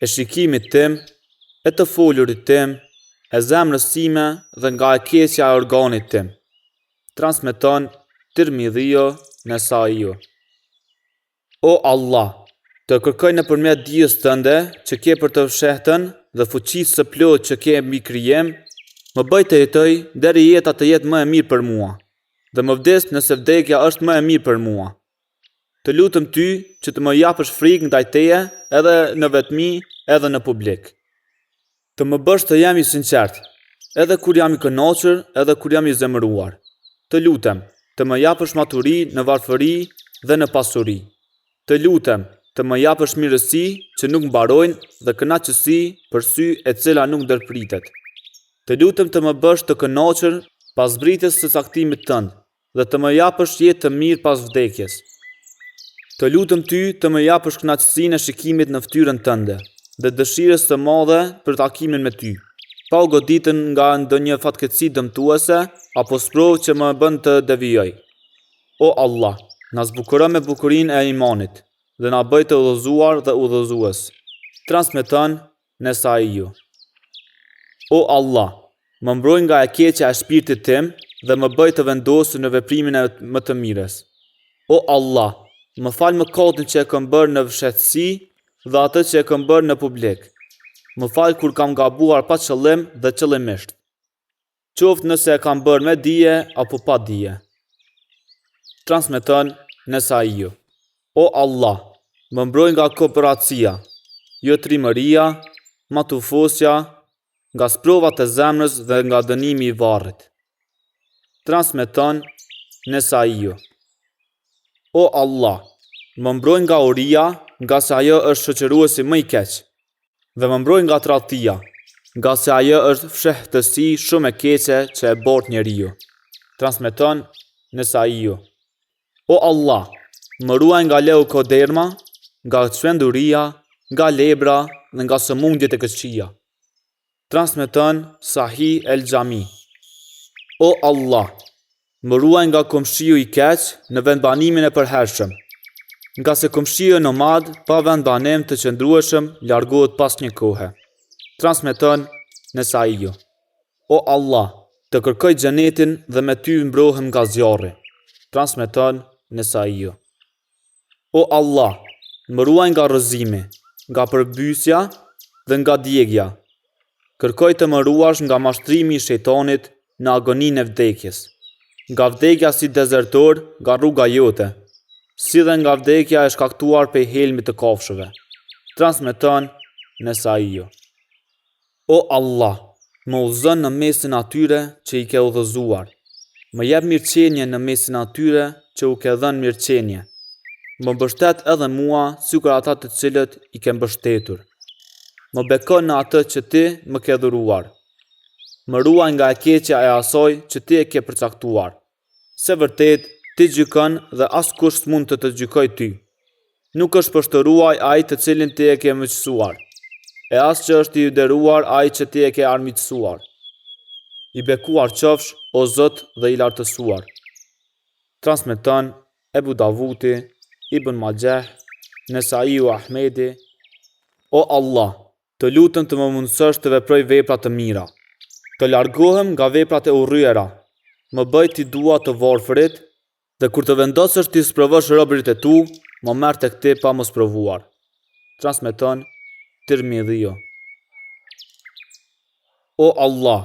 e shikimit tim, e të folurit tim, e zemrës sime dhe nga e keqja e organit tim. Transmeton Tirmidhiu, Nesaiu. O Allah, të kërkoj nëpërmjet dijes tënde që ke për të fshehtën dhe fuqisë së plotë që ke mbi krijim, më bëj të jetoj deri jeta të jetë më e mirë për mua, dhe më vdes nëse vdekja është më e mirë për mua. Të lutem ty që të më japësh frikë ndaj teje edhe në vetmi edhe në publik. Të më bësh të jem i sinqertë, edhe kur jam i kënaqur edhe kur jam i zemëruar. Të lutem, të më japësh maturi në varfëri dhe në pasuri. Të lutem, të më japësh mirësi që nuk mbarojnë dhe kënaqësi për sy e cila nuk ndërpritet. Të lutem të më bësh të kënaqur pas zbritjes së caktimit tënd dhe të më japësh jetë të mirë pas vdekjes. Të lutem ty të më japësh kënaqësinë e shikimit në fytyrën tënde dhe dëshirës së madhe për takimin me ty, pa u goditur nga ndonjë fatkeqësi dëmtuese apo sprovë që më bën të devijoj. O Allah, na zbukuro me bukurinë e imanit dhe na bëj të udhëzuar dhe udhëzues. Transmeton Nesaiu. O Allah, më mbroj nga e keqja e shpirtit tim dhe më bëj të vendosur në veprimin e më të mirës. O Allah, më fal mëkatin që e kam bërë në fshehtësi dhe atë që e kam bërë në publik. Më fal kur kam gabuar pa qëllim dhe qëllimisht. Qoftë nëse e kam bërë me dije apo pa dije. Transmeton Nesaiu. O Allah, më mbroj nga koprracia, jotrimëria, matufosja, nga sprovat e zemrës dhe nga dënimi i varrit. Transmeton Nesaiu. O Allah, më mbroj nga uria, ngase ajo është shoqëruesi më i keq. Dhe më mbroj nga tradhtia, ngase ajo është fshehtësi shumë e keqe që e bart njeriu. Transmeton Nesaiu. O Allah, më ruaj nga leukoderma, nga çmenduria, nga lebra dhe nga sëmundjet e këqija. Transmeton Sahih El Xhami. O Allah, më ruaj nga komshiu i keq në vendbanimin e përhershëm. Ngase komshiu nomad pa vendbanim të qëndrueshëm largohet pas një kohe. Transmeton Nesaiu. O Allah, të kërkoj xhenetin dhe me ty mbrohem nga zjarri. Transmeton Nesaiu. O Allah, më ruaj nga rrëzimi, nga përmbysja dhe nga djegia. Kërkoj të më ruash nga mashtrimi i shejtanit në agoninë e vdekjes, nga vdekja si dezertor nga rruga jote, si dhe nga vdekja e shkaktuar prej helmit të kafshëve. Transmeton Nesaiu. O Allah, më udhëzo në mesin e atyre që i ke udhëzuar. Më jep mirëqenie në mesin e atyre që u ke dhënë mirëqenie. Më mbështet edhe mua sikur ata të cilët i ke mbështetur. Më beko në atë që ti më ke dhuruar. Më ruaj nga e keqja e asaj që ti e ke përcaktuar. Se vërtet, ti gjykon dhe askush s'mund të të gjykojë ty. Nuk është poshtëruar ai të cilin ti e ke miqësuar, e as që është i nderuar ai që ti e ke armiqësuar. I bekuar qofsh, o Zot dhe i lartësuar. Transmeton Ebu Davuti, Ibn Maxheh, Nesaiu Ahmedi, O Allah, Të lutem të më mundësosh të veproj vepra të mira. Të largohem nga veprat e urryera. Më bëj t'i dua të varfërit dhe kur të vendosësh t'i sprovosh robërit e tu, më merr tek ti pa më sprovuar. Transmeton Tirmidhiu. O Allah,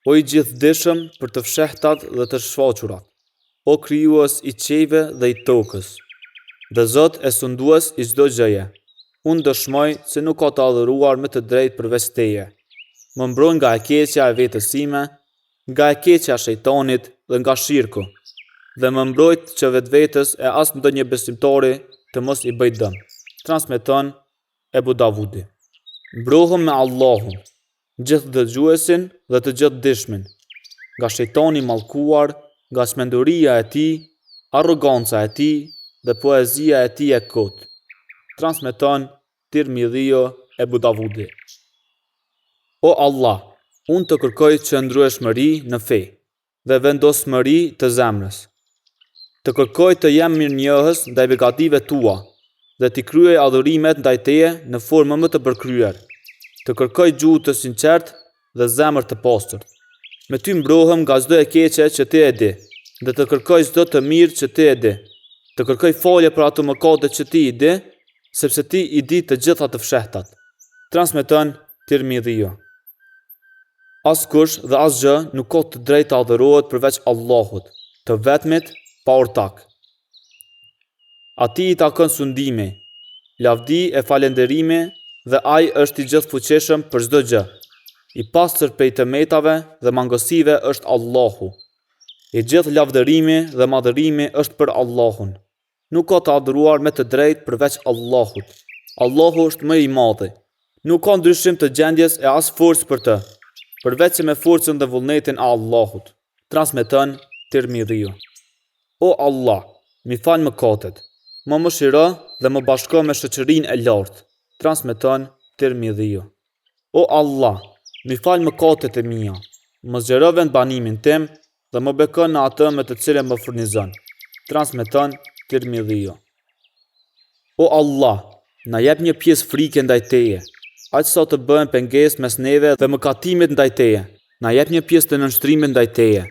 O i Gjithëdijshëm për të fshehtat dhe të shfaqurat, o Krijues i qiejve dhe i tokës, dhe Zot e Sundues i çdo gjëje, unë dëshmoj se nuk ka të adhuruar me të drejtë përveç Teje. Më mbro nga e keqja e vetes sime, nga e keqja e shejtanit dhe nga shirku, dhe më mbrojt që vetvetes e as ndonjë besimtari të mos i bëj dëm. Transmeton Ebu Davudi. Mbrohem me Allahun, Gjithëdëgjuesin dhe të Gjithëdijshmin, nga shejtani i mallkuar, nga çmenduria e tij, arroganca e tij dhe poezia e tij e kotë. Transmeton Tirmidhiu Ebu Davudi. O Allah, unë të kërkoj qëndrueshmëri në fe. dhe vendosmëri të zemrës. Të kërkoj të jem mirënjohës ndaj begative tua dhe t'i kryej adhurimet ndaj teje në formën më të përkryer. Të kërkoj gjuhë të sinqertë dhe zemër të pastër. Me ty mbrohem nga çdo e keqe që ti e di dhe të kërkoj çdo të mirë që ti e di. Të kërkoj falje për ato mëkate që ti i di, sepse ti i di të gjitha të fshehtat. Transmeton Tirmidhiu. Askush dhe asgjë nuk ka të drejtë të adhurohet përveç Allahut, të vetmit, pa ortak. Atij i takon sundimi, lavdi e falënderimi dhe Ai është i gjithëfuqishëm për çdo gjë. I pastër prej të metave dhe mangësive është Allahu. I gjithë lavdërimi dhe madhërimi është për Allahun. Nuk ka të adhuruar me të drejtë përveç Allahut. Allahu është më i madhi. Nuk ka ndryshim të gjendjes e as forcë për të, përveçse me forcën dhe vullnetin e Allahut. Transmeton Tirmidhiu. O Allah, m'i fal mëkatet, më mëshiro dhe më bashko me shoqërinë e lartë. Transmeton Tirmidhiu. O Allah, m'i fal mëkatet e mia, më zgjero vendbanimin tim dhe më beko në atë me të cilën më furnizon. Transmeton Tirmidhiu. O Allah, na jep një pjesë frike ndaj Teje, aq sa të bëhen pengesë mes neve dhe mëkatimit ndaj Teje. Na jep një pjesë të nënshtrimit ndaj Teje,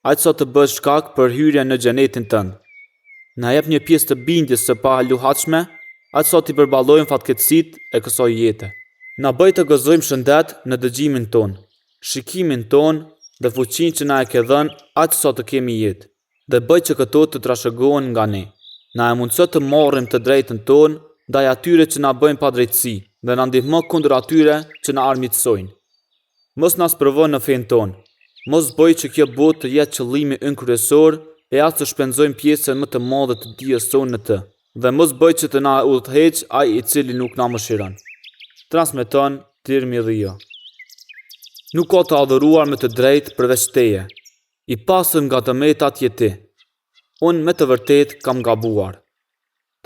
aq sa të bëhet shkak për hyrjen në xhenetin Tënd. Na jep një pjesë të bindjes së paluhatshme, aq sa t'i përballojmë fatkeqësitë e kësaj jete. Na bëj të gëzojmë shëndet në dëgjimin tonë, shikimin tonë dhe fuqinë që na e ke dhënë aq sa të kemi jetë, dhe bëj që këto të trashëgohen nga ne. Na e mundëso të marrim të drejtën tonë ndaj atyre që na bëjnë padrejtësi dhe na ndihmo kundër atyre që na armiqësojnë. Mos na sprovo në fenë tonë. Mos bëj që kjo botë të jetë qëllimi ynë kryesor e as të shpenzojmë pjesën më të madhe të dijes sonë në të. Dhe mos bëj që të na udhëheqë ai i cili nuk na mëshiron. Transmeton Tirmidhiu. Nuk ka të adhuruar me të drejtë përveç Teje. I pastër nga të metat je Ti. Unë me të vërtetë kam gabuar.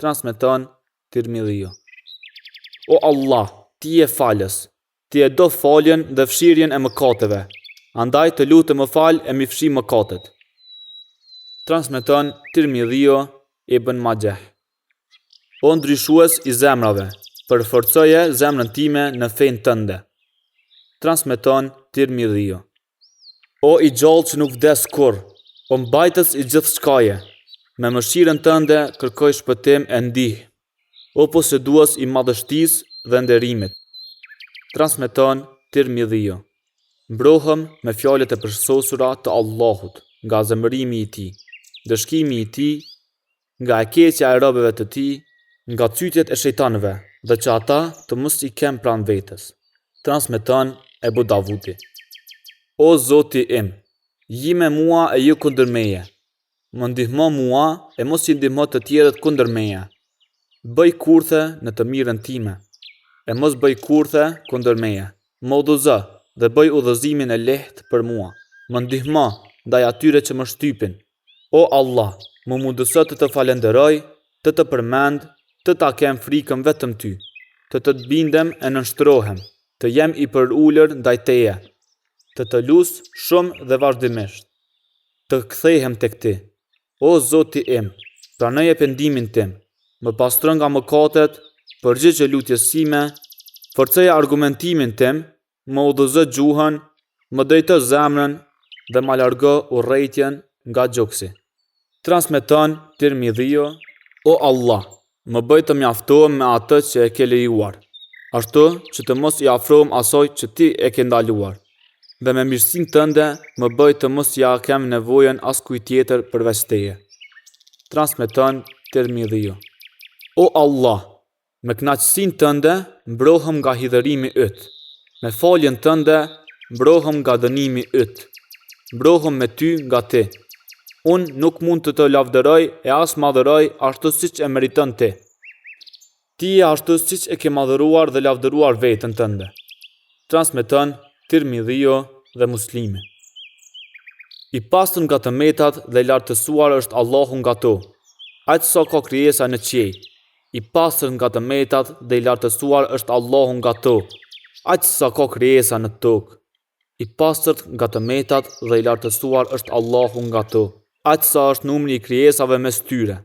Transmeton Tirmidhiu. O Allah, Ti je falës, Ti e do faljen dhe fshirjen e mëkateve, andaj të lutem më fal e m'i fshi mëkatet. Transmeton Tirmidhiu Ibn Maxheh. O ndryshues i zemrave, përforcoje zemrën time në fenë tënde. Transmeton Tirmidhiu. O i gjallë që nuk vdes kurrë, o mbajtës i gjithçkaje, me mëshirën tënde kërkoj shpëtim e ndihmë. O posedues i madhështisë dhe nderimit. Transmeton Tirmidhiu. Mbrohem me fjalët e përsosura të Allahut nga zemërimi i Tij, ndëshkimi i Tij, nga e keqja e robëve të Tij, nga cytjet e shejtanëve. dhe që ata të mos i kem pranë vetes. Transmeton Ebu Davudi. O Zoti im, ji me mua e jo kundër meje. Më ndihmo mua e mos i ndihmo të tjerët kundër meje. Bëj kurthe në të mirën time, e mos bëj kurthe kundër meje. Më udhëzo dhe bëj udhëzimin e lehtë për mua. Më ndihmo ndaj atyre që më shtypin. O Allah, më mundëso të të falënderoj, të të përmend, të ta kem frikën vetëm ty, të të bindem e nënshtrohem, të jem i përulur ndaj teje, të të lus shumë dhe vazhdimisht, të kthehem tek ti. O Zoti im, pranoje pendimin tim, më pastro nga mëkatet, përgjigju lutjes sime, forcoje argumentimin tim, më udhëzo gjuhën, më drejto zemrën dhe ma largo urrejtjen nga gjoksi. Transmeton Tirmidhiu, O Allah, më bëj të mjaftohem me atë që e ke lejuar, ashtu që të mos i afrohem asaj që ti e ke ndaluar, dhe me mirësinë tënde më bëj të mos ia kem nevojën askujt tjetër përveç teje. Transmeton Tirmidhiu. O Allah, Me kënaqësinë tënde mbrohem nga hidhërimi yt, me faljen tënde mbrohem nga dënimi yt, mbrohem me ty nga ti. Unë nuk mund të të lavdëroj e as madhëroj ashtu siç e meriton ti. Ti je ashtu siç e ke madhëruar dhe lavdëruar veten tënde. Transmeton Tirmidhiu dhe Muslimi. I pastër nga të metat dhe i lartësuar është Allahu nga to, aq sa ka krijesa në qiej, I pastër nga të metat dhe i lartësuar është Allahu nga to, aq sa ka krijesa në tokë. I pastër nga të metat dhe i lartësuar është Allahu nga to, aq sa është numri i krijesave mes tyre.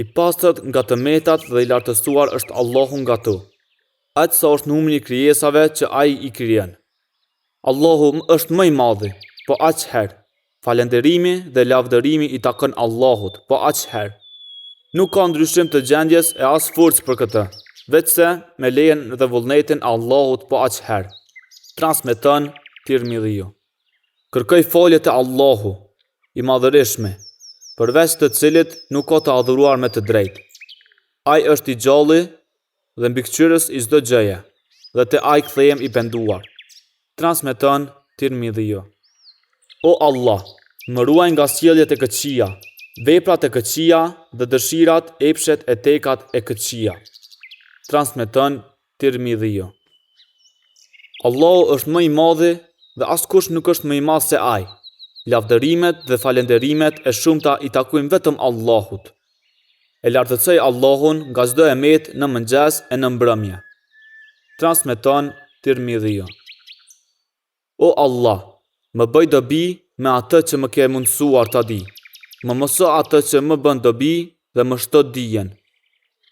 I pastër nga të metat dhe i lartësuar është Allahu nga to, aq sa është numri i krijesave që Ai i krijon. Allahu është më i madhi, po aq herë. Falënderimi dhe lavdërimi i takon Allahut, po aq herë. Nuk ka ndryshim të gjendjes e as forcë për këtë, veçse me lejen dhe vullnetin e Allahut po aq herë. Transmeton Tirmidhiu. Kërkoj falje te Allahu, i Madhërishmi, përveç të cilit nuk ka të adhuruar me të drejtë. Ai është i gjalli dhe mbikëqyrës i çdo gjëje, dhe te Ai kthehem i penduar. Transmeton Tirmidhiu. O Allah, më ruaj nga sjelljet e këqija, veprat e këqija dhe dëshirat, epshet e tekat e këqija. Transmeton Tirmidhiu. Allahu është më i madhi dhe askush nuk është më i madh se Ai. Lavdërimet dhe falënderimet e shumta i takojnë vetëm Allahut. E lartësoj Allahun nga çdo e metë në mëngjes e në mbrëmje. Transmeton Tirmidhiu. O Allah, më bëj dobi me atë që më ke mundësuar ta di. Më mëso atë që më bën dobi dhe më shto dijen.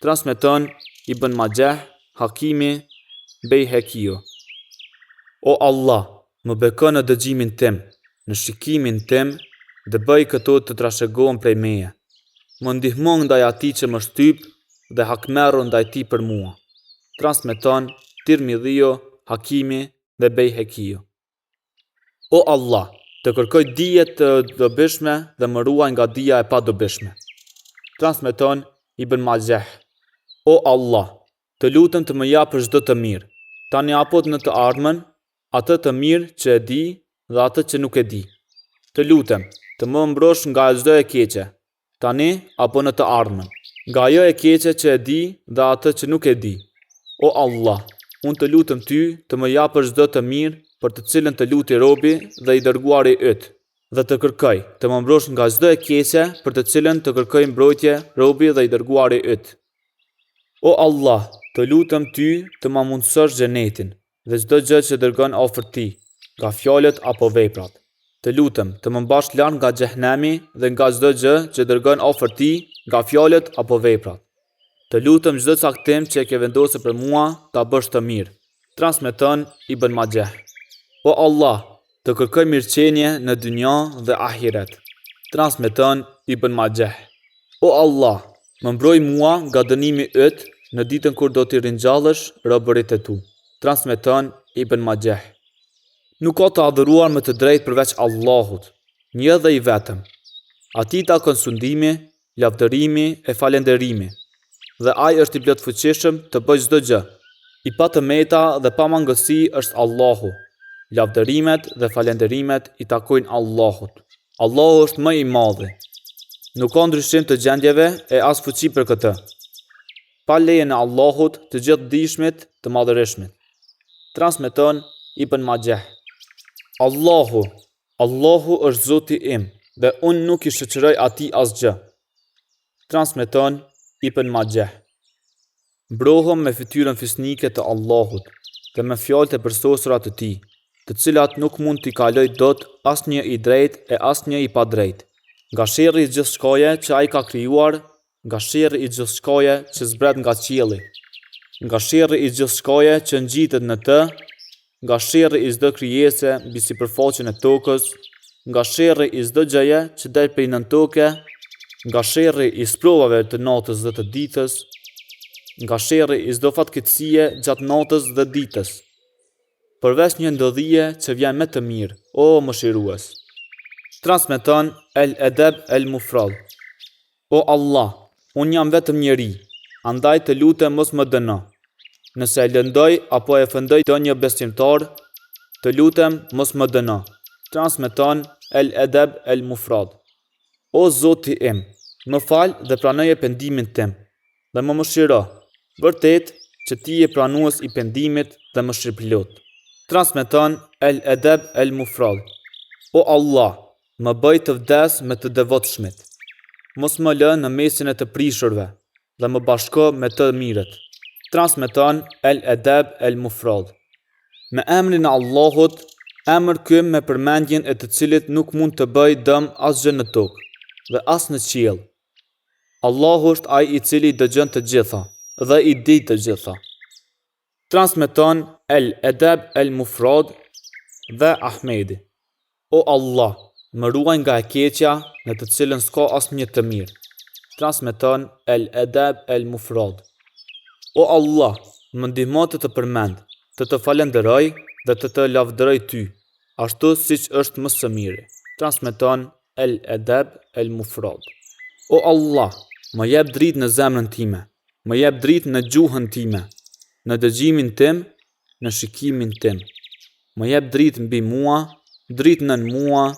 Transmeton Ibn Maxheh, Hakimi, Bejhekiu. O Allah, Më beko në dëgjimin tim, në shikimin tim dhe bëj këto të trashëgohen prej meje. Më ndihmo ndaj atij që më shtyp dhe hakmerru ndaj tij për mua. Transmeton Tirmidhiu, Hakimi dhe Bejhekiu. O Allah, të kërkoj dije të dobishme dhe më ruaj nga dija e padobishme. Transmeton Ibn Maxheh. O Allah, të lutem të më japësh çdo të mirë, tani apo në të ardhmen, atë të mirë që e di dhe atë që nuk e di. Të lutem, të më mbrosh nga çdo e keqe, tani apo në të ardhmen. Nga ajo e keqe që e di dhe atë që nuk e di. O Allah, unë të lutem ty të më japësh çdo të mirë për të cilën të luti robi dhe i dërguari yt, dhe të kërkoj të më mbrosh nga çdo e keqe për të cilën të kërkoi mbrojtje robi dhe i dërguari yt. O Allah, të lutem ty të ma mundësosh xhenetin dhe çdo gjë që dërgon afër tij, nga fjalët apo veprat. Të lutem, të më mbash larg nga xhehenemi dhe nga çdo gjë që dërgon afër tij, nga fjalët apo veprat. Të lutem çdo caktim që e ke vendosur për mua, ta bësh të mirë. Transmeton Ibn Maxheh. O Allah, të kërkoj mirëqenie në dynja dhe ahiret. Transmeton Ibn Maxheh. O Allah, më mbroj mua nga dënimi yt në ditën kur do t'i ringjallësh robërit e tu. Transmeton Ibn Maxheh. Nuk ka të adhuruar me të drejtë përveç Allahut, një dhe i vetëm. Atij i takon sundimi, lavdërimi e falënderimi. dhe Ai është i Plotfuqishëm të bëjë çdo gjë. I pa të meta dhe pa mangësi është Allahu. Lavdërimet dhe falënderimet i takojnë Allahut. Allahu është më i madhi. Nuk ka ndryshim të gjendjeve e as fuqi për këtë. Pa lejen e Allahut të Gjithëdijshmit të Madhërishmit. Transmeton Ibn Maxheh. Allahu, Allahu është Zoti im dhe unë nuk i shoqëroj atij asgjë. Transmeton Ibn Maxheh. Mbrohem me fytyrën fisnike të Allahut dhe me fjalët e përsosura të Tij, të cilat nuk mund t'i kalojë dot asnjë i drejtë e asnjë i padrejtë. Nga sherri i gjithçkaje që Ai ka krijuar, nga sherri i gjithçkaje që zbret nga qielli, nga sherri i gjithçkaje që ngjitet në të, nga sherri i çdo krijese mbi sipërfaqen e tokës, nga sherri i çdo gjëje që del prej nëntoke, nga sherri i sprovave të natës dhe të ditës, nga sherri i çdo fatkeqësie gjatë natës dhe ditës. Përveç një ndodhie që vjen me të mirë, o Mëshirues. Transmeton El Edeb El Mufrad. O Allah, unë jam vetëm njeri, andaj të lutem mos më dëno. Nëse e lëndoj apo e ofendoj ndonjë besimtar, të lutem mos më dëno. Transmeton El Edeb El Mufrad. O Zoti im, më fal dhe pranoje pendimin tim dhe më mëshiro, vërtet që Ti je pranues i pendimit dhe mëshirëplotë. Transmeton El Edeb El Mufrad. O Allah, Më bëj të vdes me të devotshmit. Mos më lë në mesin e të prishurve dhe më bashko me të mirët. Transmeton El Edeb El Mufrad. Me emrin e Allahut, emër ky me përmendjen e të cilit nuk mund të bëjë dëm asgjë në tokë dhe as në qiell. Allahu është ai i cili i dëgjon të gjitha dhe i di të gjitha. Transmeton El Edeb El Mufrad dhe Ahmedi. O Allah, më ruaj nga e keqja në të cilën s'ka asnjë të mirë. Transmeton El Edeb El Mufrad. O Allah, më ndihmo të të përmend, të të falënderoj dhe të të lavdëroj ty, ashtu siç është më së miri. Transmeton El Edeb El Mufrad. O Allah, më jep dritë në zemrën time, më jep dritë në gjuhën time, në dëgjimin tim në shikimin tim. Më jep dritë mbi mua, dritë nën mua,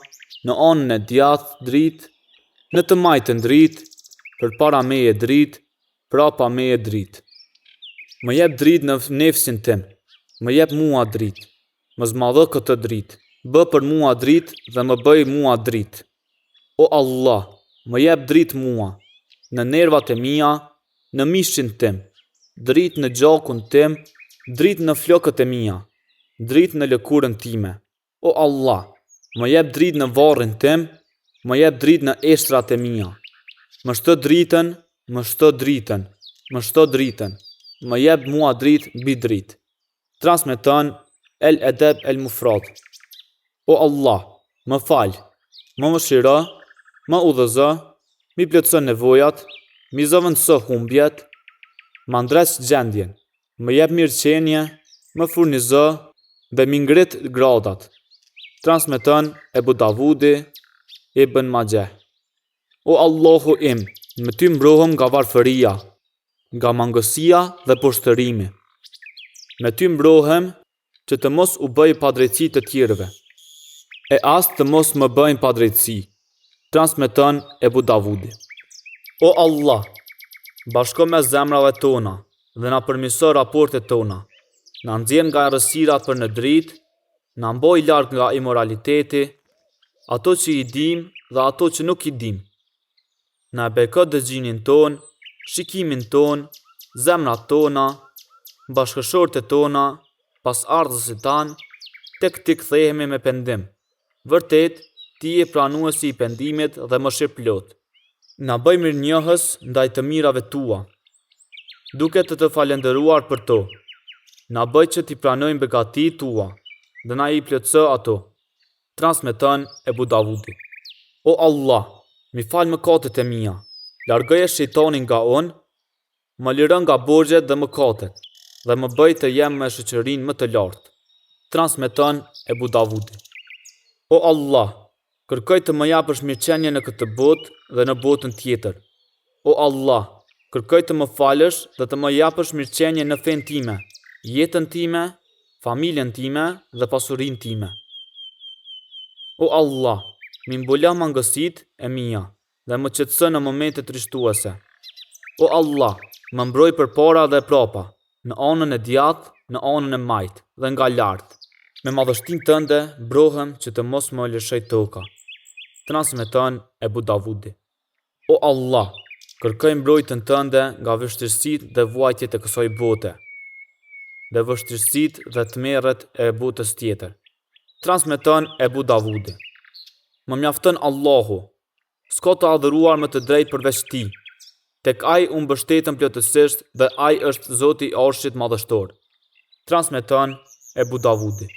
në anën e djathtë dritë, në të majtën dritë, përpara meje dritë, prapa meje dritë. Më jep dritë në nefsin tim, më jep mua dritë, më zmadho këtë dritë, bë për mua dritë dhe më bëj mua dritë. O Allah, më jep dritë mua, në nervat e mia, në mishin tim, dritë në gjakun tim, dritë në flokët e mia, dritë në lëkurën time. O Allah, më jep dritë në varrin tim, më jep dritë në eshtrat e mia. Më shto dritën, më shto dritën, më shto dritën, më jep mua dritë mbi dritë. Transmeton El Edeb El Mufrad. O Allah, më fal, më mëshiro, më udhëzo, m'i plotëso nevojat, m'i zëvendëso humbjet, ma ndreq gjendjen, më jep mirëqenie, më furnizo dhe m'i ngrit gradat. Transmeton Ebu Davudi, Ibn Maxheh. O Allahu im, me ty mbrohem nga varfëria, nga mangësia dhe poshtërimi. Me ty mbrohem që të mos u bëj padrejtësi të tjerëve, e as të mos më bëjnë padrejtësi, transmeton Ebu Davudi. O Allah, bashko mes zemrave tona dhe na përmirëso raportet tona, na nxjerr nga errësira për në dritë Na mbaj larg nga imoraliteti, ato që i dimë dhe ato që nuk i dimë. Na e beko dëgjimin tonë, shikimin tonë, zemrat tona, bashkëshortet tona, pasardhësit tanë, tek ti kthehemi me pendim. Vërtet, ti je pranuesi i pendimit dhe mëshirëplotë. Na bëj mirënjohës ndaj të mirave tua, duke të të falënderuar për to. Na bëj që t'i pranojmë begatitë tua dhe na i plotëso ato. Transmeton Ebu Davudi. O Allah, m'i fal mëkatet e mia, largoje shejtanin nga unë, Më liro nga borxhet dhe mëkatet dhe më bëj të jem me shoqërinë më të lartë. Transmeton Ebu Davudi. O Allah, kërkoj të më japësh mirëqenie në këtë botë dhe në botën tjetër. O Allah, Kërkoj të më falësh dhe të më japësh mirëqenie në fenë time, jetën time, familjen time dhe pasurinë time. O Allah, m'i mbulo mangësitë e mia dhe më qetëso në momente trishtuese. O Allah, më mbroj përpara dhe prapa, në anën e djathtë, në anën e majtë dhe nga lart. Me madhështinë tënde mbrohem që të mos më lëshojë toka. Transmeton Ebu Davudi. O Allah, kërkoj mbrojtjen tënde nga vështirësitë dhe vuajtjet e kësaj bote, dhe vështirësitë dhe tmerret e botës tjetër. Transmeton Ebu Davudi. Më mjafton Allahu, s'ka të adhuruar me të drejtë përveç Tij. Tek Ai u mbështetëm plotësisht dhe Ai është Zoti i Arshit Madhështor. Transmeton Ebu Davudi.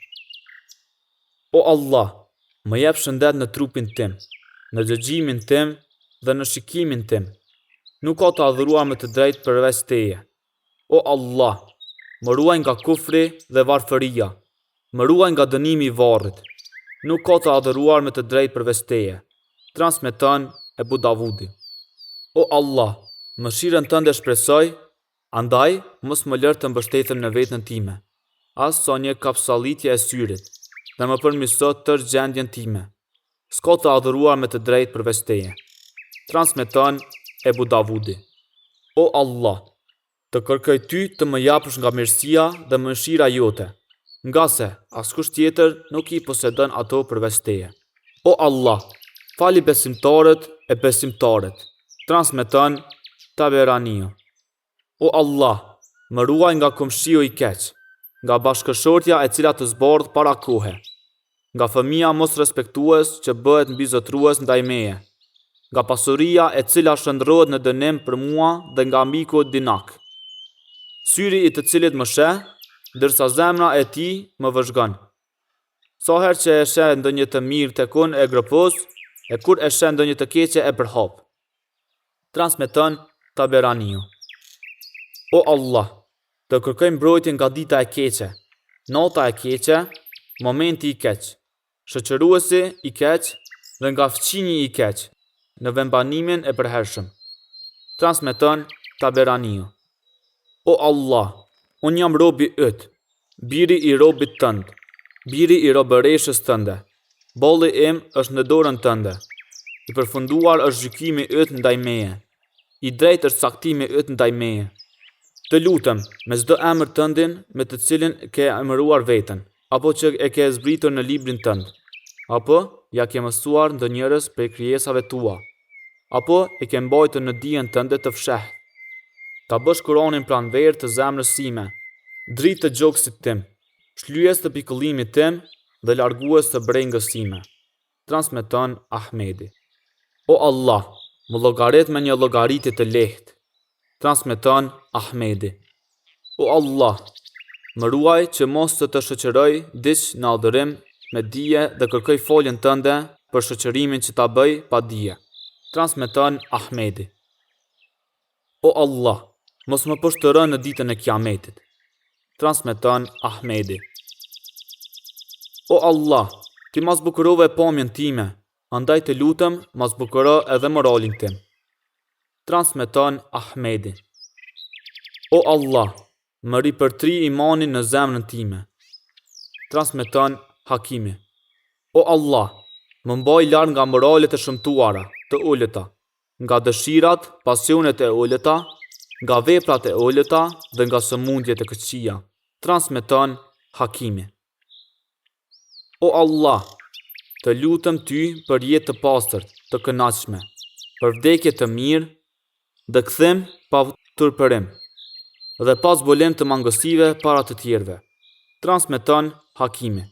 O Allah, më jep shëndet në trupin tim, në dëgjimin tim dhe në shikimin tim. Nuk ka të adhuruar me të drejtë përveç Teje. O Allah, më ruaj nga kufri dhe varfëria, më ruaj nga dënimi i varrit. Nuk ka të adhuruar me të drejtë përveç Teje. Transmeton Ebu Davudi. O Allah, mëshirën tënde shpresoj Andaj, mos më lër të mbështetem në veten time, as sa një kapsallitje e syrit, dhe më përmirëso tërë gjendjen time. S'ka të adhuruar me të drejtë përveç Teje. Transmeton Ebu Davudi. O Allah! Të kërkoj Ty të më japësh nga mirësia dhe mëshira Jote, ngase askush tjetër nuk i posedon ato përveç Teje. O Allah! Fali besimtarët e besimtaret. Transmeton Taberaniu. O Allah! Më ruaj nga komshiu i keq, nga bashkëshortja e cila të zbardh para kohe, nga fëmija mosrespektues që bëhet mbizotërues ndaj meje, nga pasuria e cila shndërrohet në dënim për mua dhe nga miku dinak, syri i të cilit më sheh, ndërsa zemra e tij më vëzhgon. Sa herë që e sheh ndonjë të mirë tek unë e gropos, e kur e sheh ndonjë të keqe e përhap. Transmeton Taberaniu. O Allah, të kërkoj mbrojtje nga dita e keqe, nata e keqe, momenti i keq, shoqëruesi i keq dhe nga fqinji i keq në vendbanimin e përhershëm. Transmeton Taberaniu. O Allah, unë jam robi yt, biri i robit tënd, biri i robëreshës tënde. Balli im është në dorën tënde. I përfunduar është gjykimi yt ndaj meje. I drejtë është caktimi yt ndaj meje. Të lutem, me çdo emër tëndin me të cilin ke emëruar veten, apo që e ke zbritur në librin tënd, apo ia ke mësuar ndonjërës prej krijesave tua, apo e ke mbajtur në dijen tënde të fshehtë. Ta bësh Kuranin pranverë të zemrës sime, dritë të gjoksit tim, shlyes të pikëllimit tim dhe largues të brengës sime. Transmeton Ahmedi. O Allah, më llogarit me një llogaritje të lehtë. Transmeton Ahmedi. O Allah, më ruaj që mos të të shoqëroj diç në adhurim me dije dhe kërkoj faljen tënde për shoqërimin që ta bëj pa dije. Transmeton Ahmedi. O Allah, mos më poshtëro në ditën e Kiametit. Transmeton Ahmedi. O Allah, ti ma zbukurove pamjen time, andaj të lutem ma zbukuro edhe moralin tim. Transmeton Ahmedi. O Allah, më ripërtri imanin në zemrën time. Transmeton Hakimi. O Allah, më mbaj larg nga moralet e shëmtuara, të ulëta, nga dëshirat, pasionet e ulëta, nga veprat e ulëta dhe nga sëmundjet e këqija. Transmeton Hakimi. O Allah, të lutem Ty për jetë të pastër, të kënaqshme, për vdekje të mirë dhe kthim pa turpërim dhe pa zbulim të mangësive para të tjerëve. Transmeton Hakimi.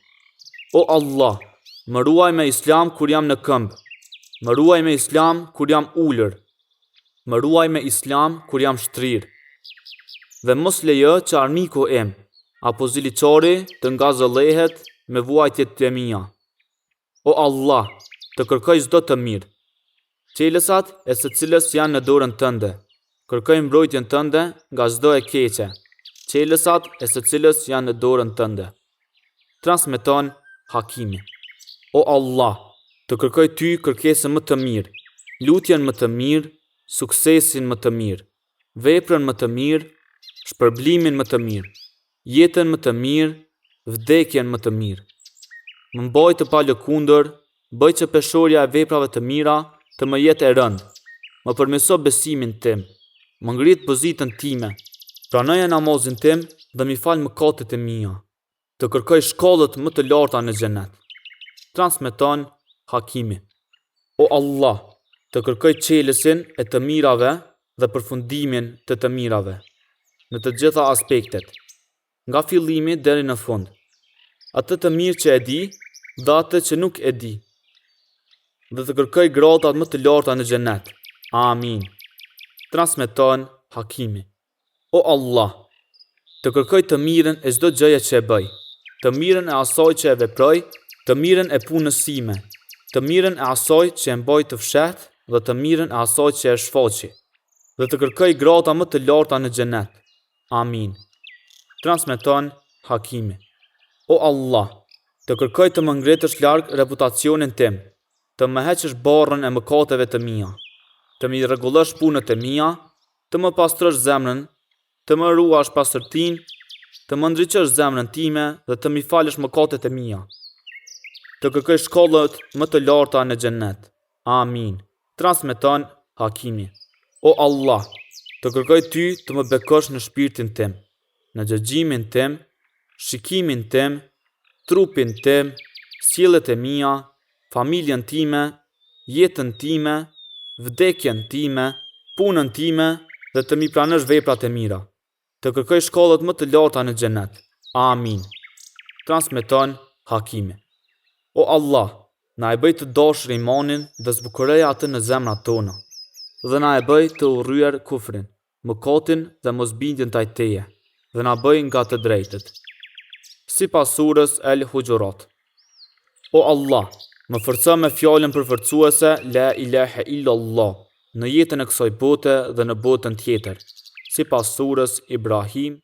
O Allah, më ruaj me Islam kur jam në këmbë, më ruaj me Islam kur jam ulur, Më ruaj me Islam kur jam shtrirë. Dhe mos lejo që armiku im, apo ziliqari të ngazëllehet me vuajtjet e mia. O Allah, të kërkoj çdo të mirë, çelësat e së cilës janë në dorën tënde. Kërkoj mbrojtjen tënde nga çdo e keqe, çelësat e së cilës janë në dorën tënde. Transmeton Hakimi. O Allah, të kërkoj Ty kërkesën më të mirë, lutjen më të mirë, suksesin më të mirë. veprën më të mirë, shpërblimin më të mirë, jetën më të mirë, vdekjen më të mirë. Më mbaj të palëkundur, bëj që peshorja e veprave të mira të më jetë e rëndë. Më përmirëso besimin tim, më ngrit pozitën time, pranoje namazin tim dhe m'i fal mëkatet e mia. Të kërkoj shkallët më të larta në xhenet. Transmeton Hakimi. O Allah, të kërkoj çelësin e të mirave dhe përfundimin të të mirave, në të gjitha aspektet, nga fillimi deri në fund. Atë të mirë që e di dhe atë që nuk e di. Dhe të kërkoj gradat më të larta në xhenet. Amin. Transmeton Hakimi. O Allah! Të kërkoj të mirën e çdo gjëje që e bëj, të mirën e asaj që e veproj, të mirën e punës sime, të mirën e asaj që e mbaj të fshehtë dhe të mirën e asaj që e shfaqi, dhe të kërkoj grada më të larta në Xhenet. Amin. Transmeton Hakimi. O Allah! Të kërkoj të më ngritësh larg reputacionin tim, të më heqësh barrën e mëkateve të mia, të m'i rregullosh punët e mia, Të më pastrosh zemrën, të më ruash pastërtinë, të më ndriçosh zemrën time dhe të m'i falësh mëkatet e mia. Të kërkoj shkallët më të larta në xhennet. Amin. Transmeton Hakimi. O Allah, të kërkoj ty të më bekosh në shpirtin tim, në dëgjimin tim, shikimin tim, trupin tim, sjelljet e mia, familjen time, jetën time, vdekjen time, punën time dhe të m'i pranosh veprat e mira. Të kërkoj shkallët më të larta në xhenet. Amin. Transmeton Hakimi. O Allah, na e bëj të dashur imanin dhe zbukuroje atë në zemrat tona. Dhe na e bëj të urryer kufrin. mëkatin dhe mosbindjen ndaj Teje, dhe na bëj nga të drejtët. Sipas surës El Huxhurat. O Allah, më forco me fjalën përforcuese La ilahe illallah në jetën e kësaj bote dhe në botën tjetër. Sipas surës Ibrahim.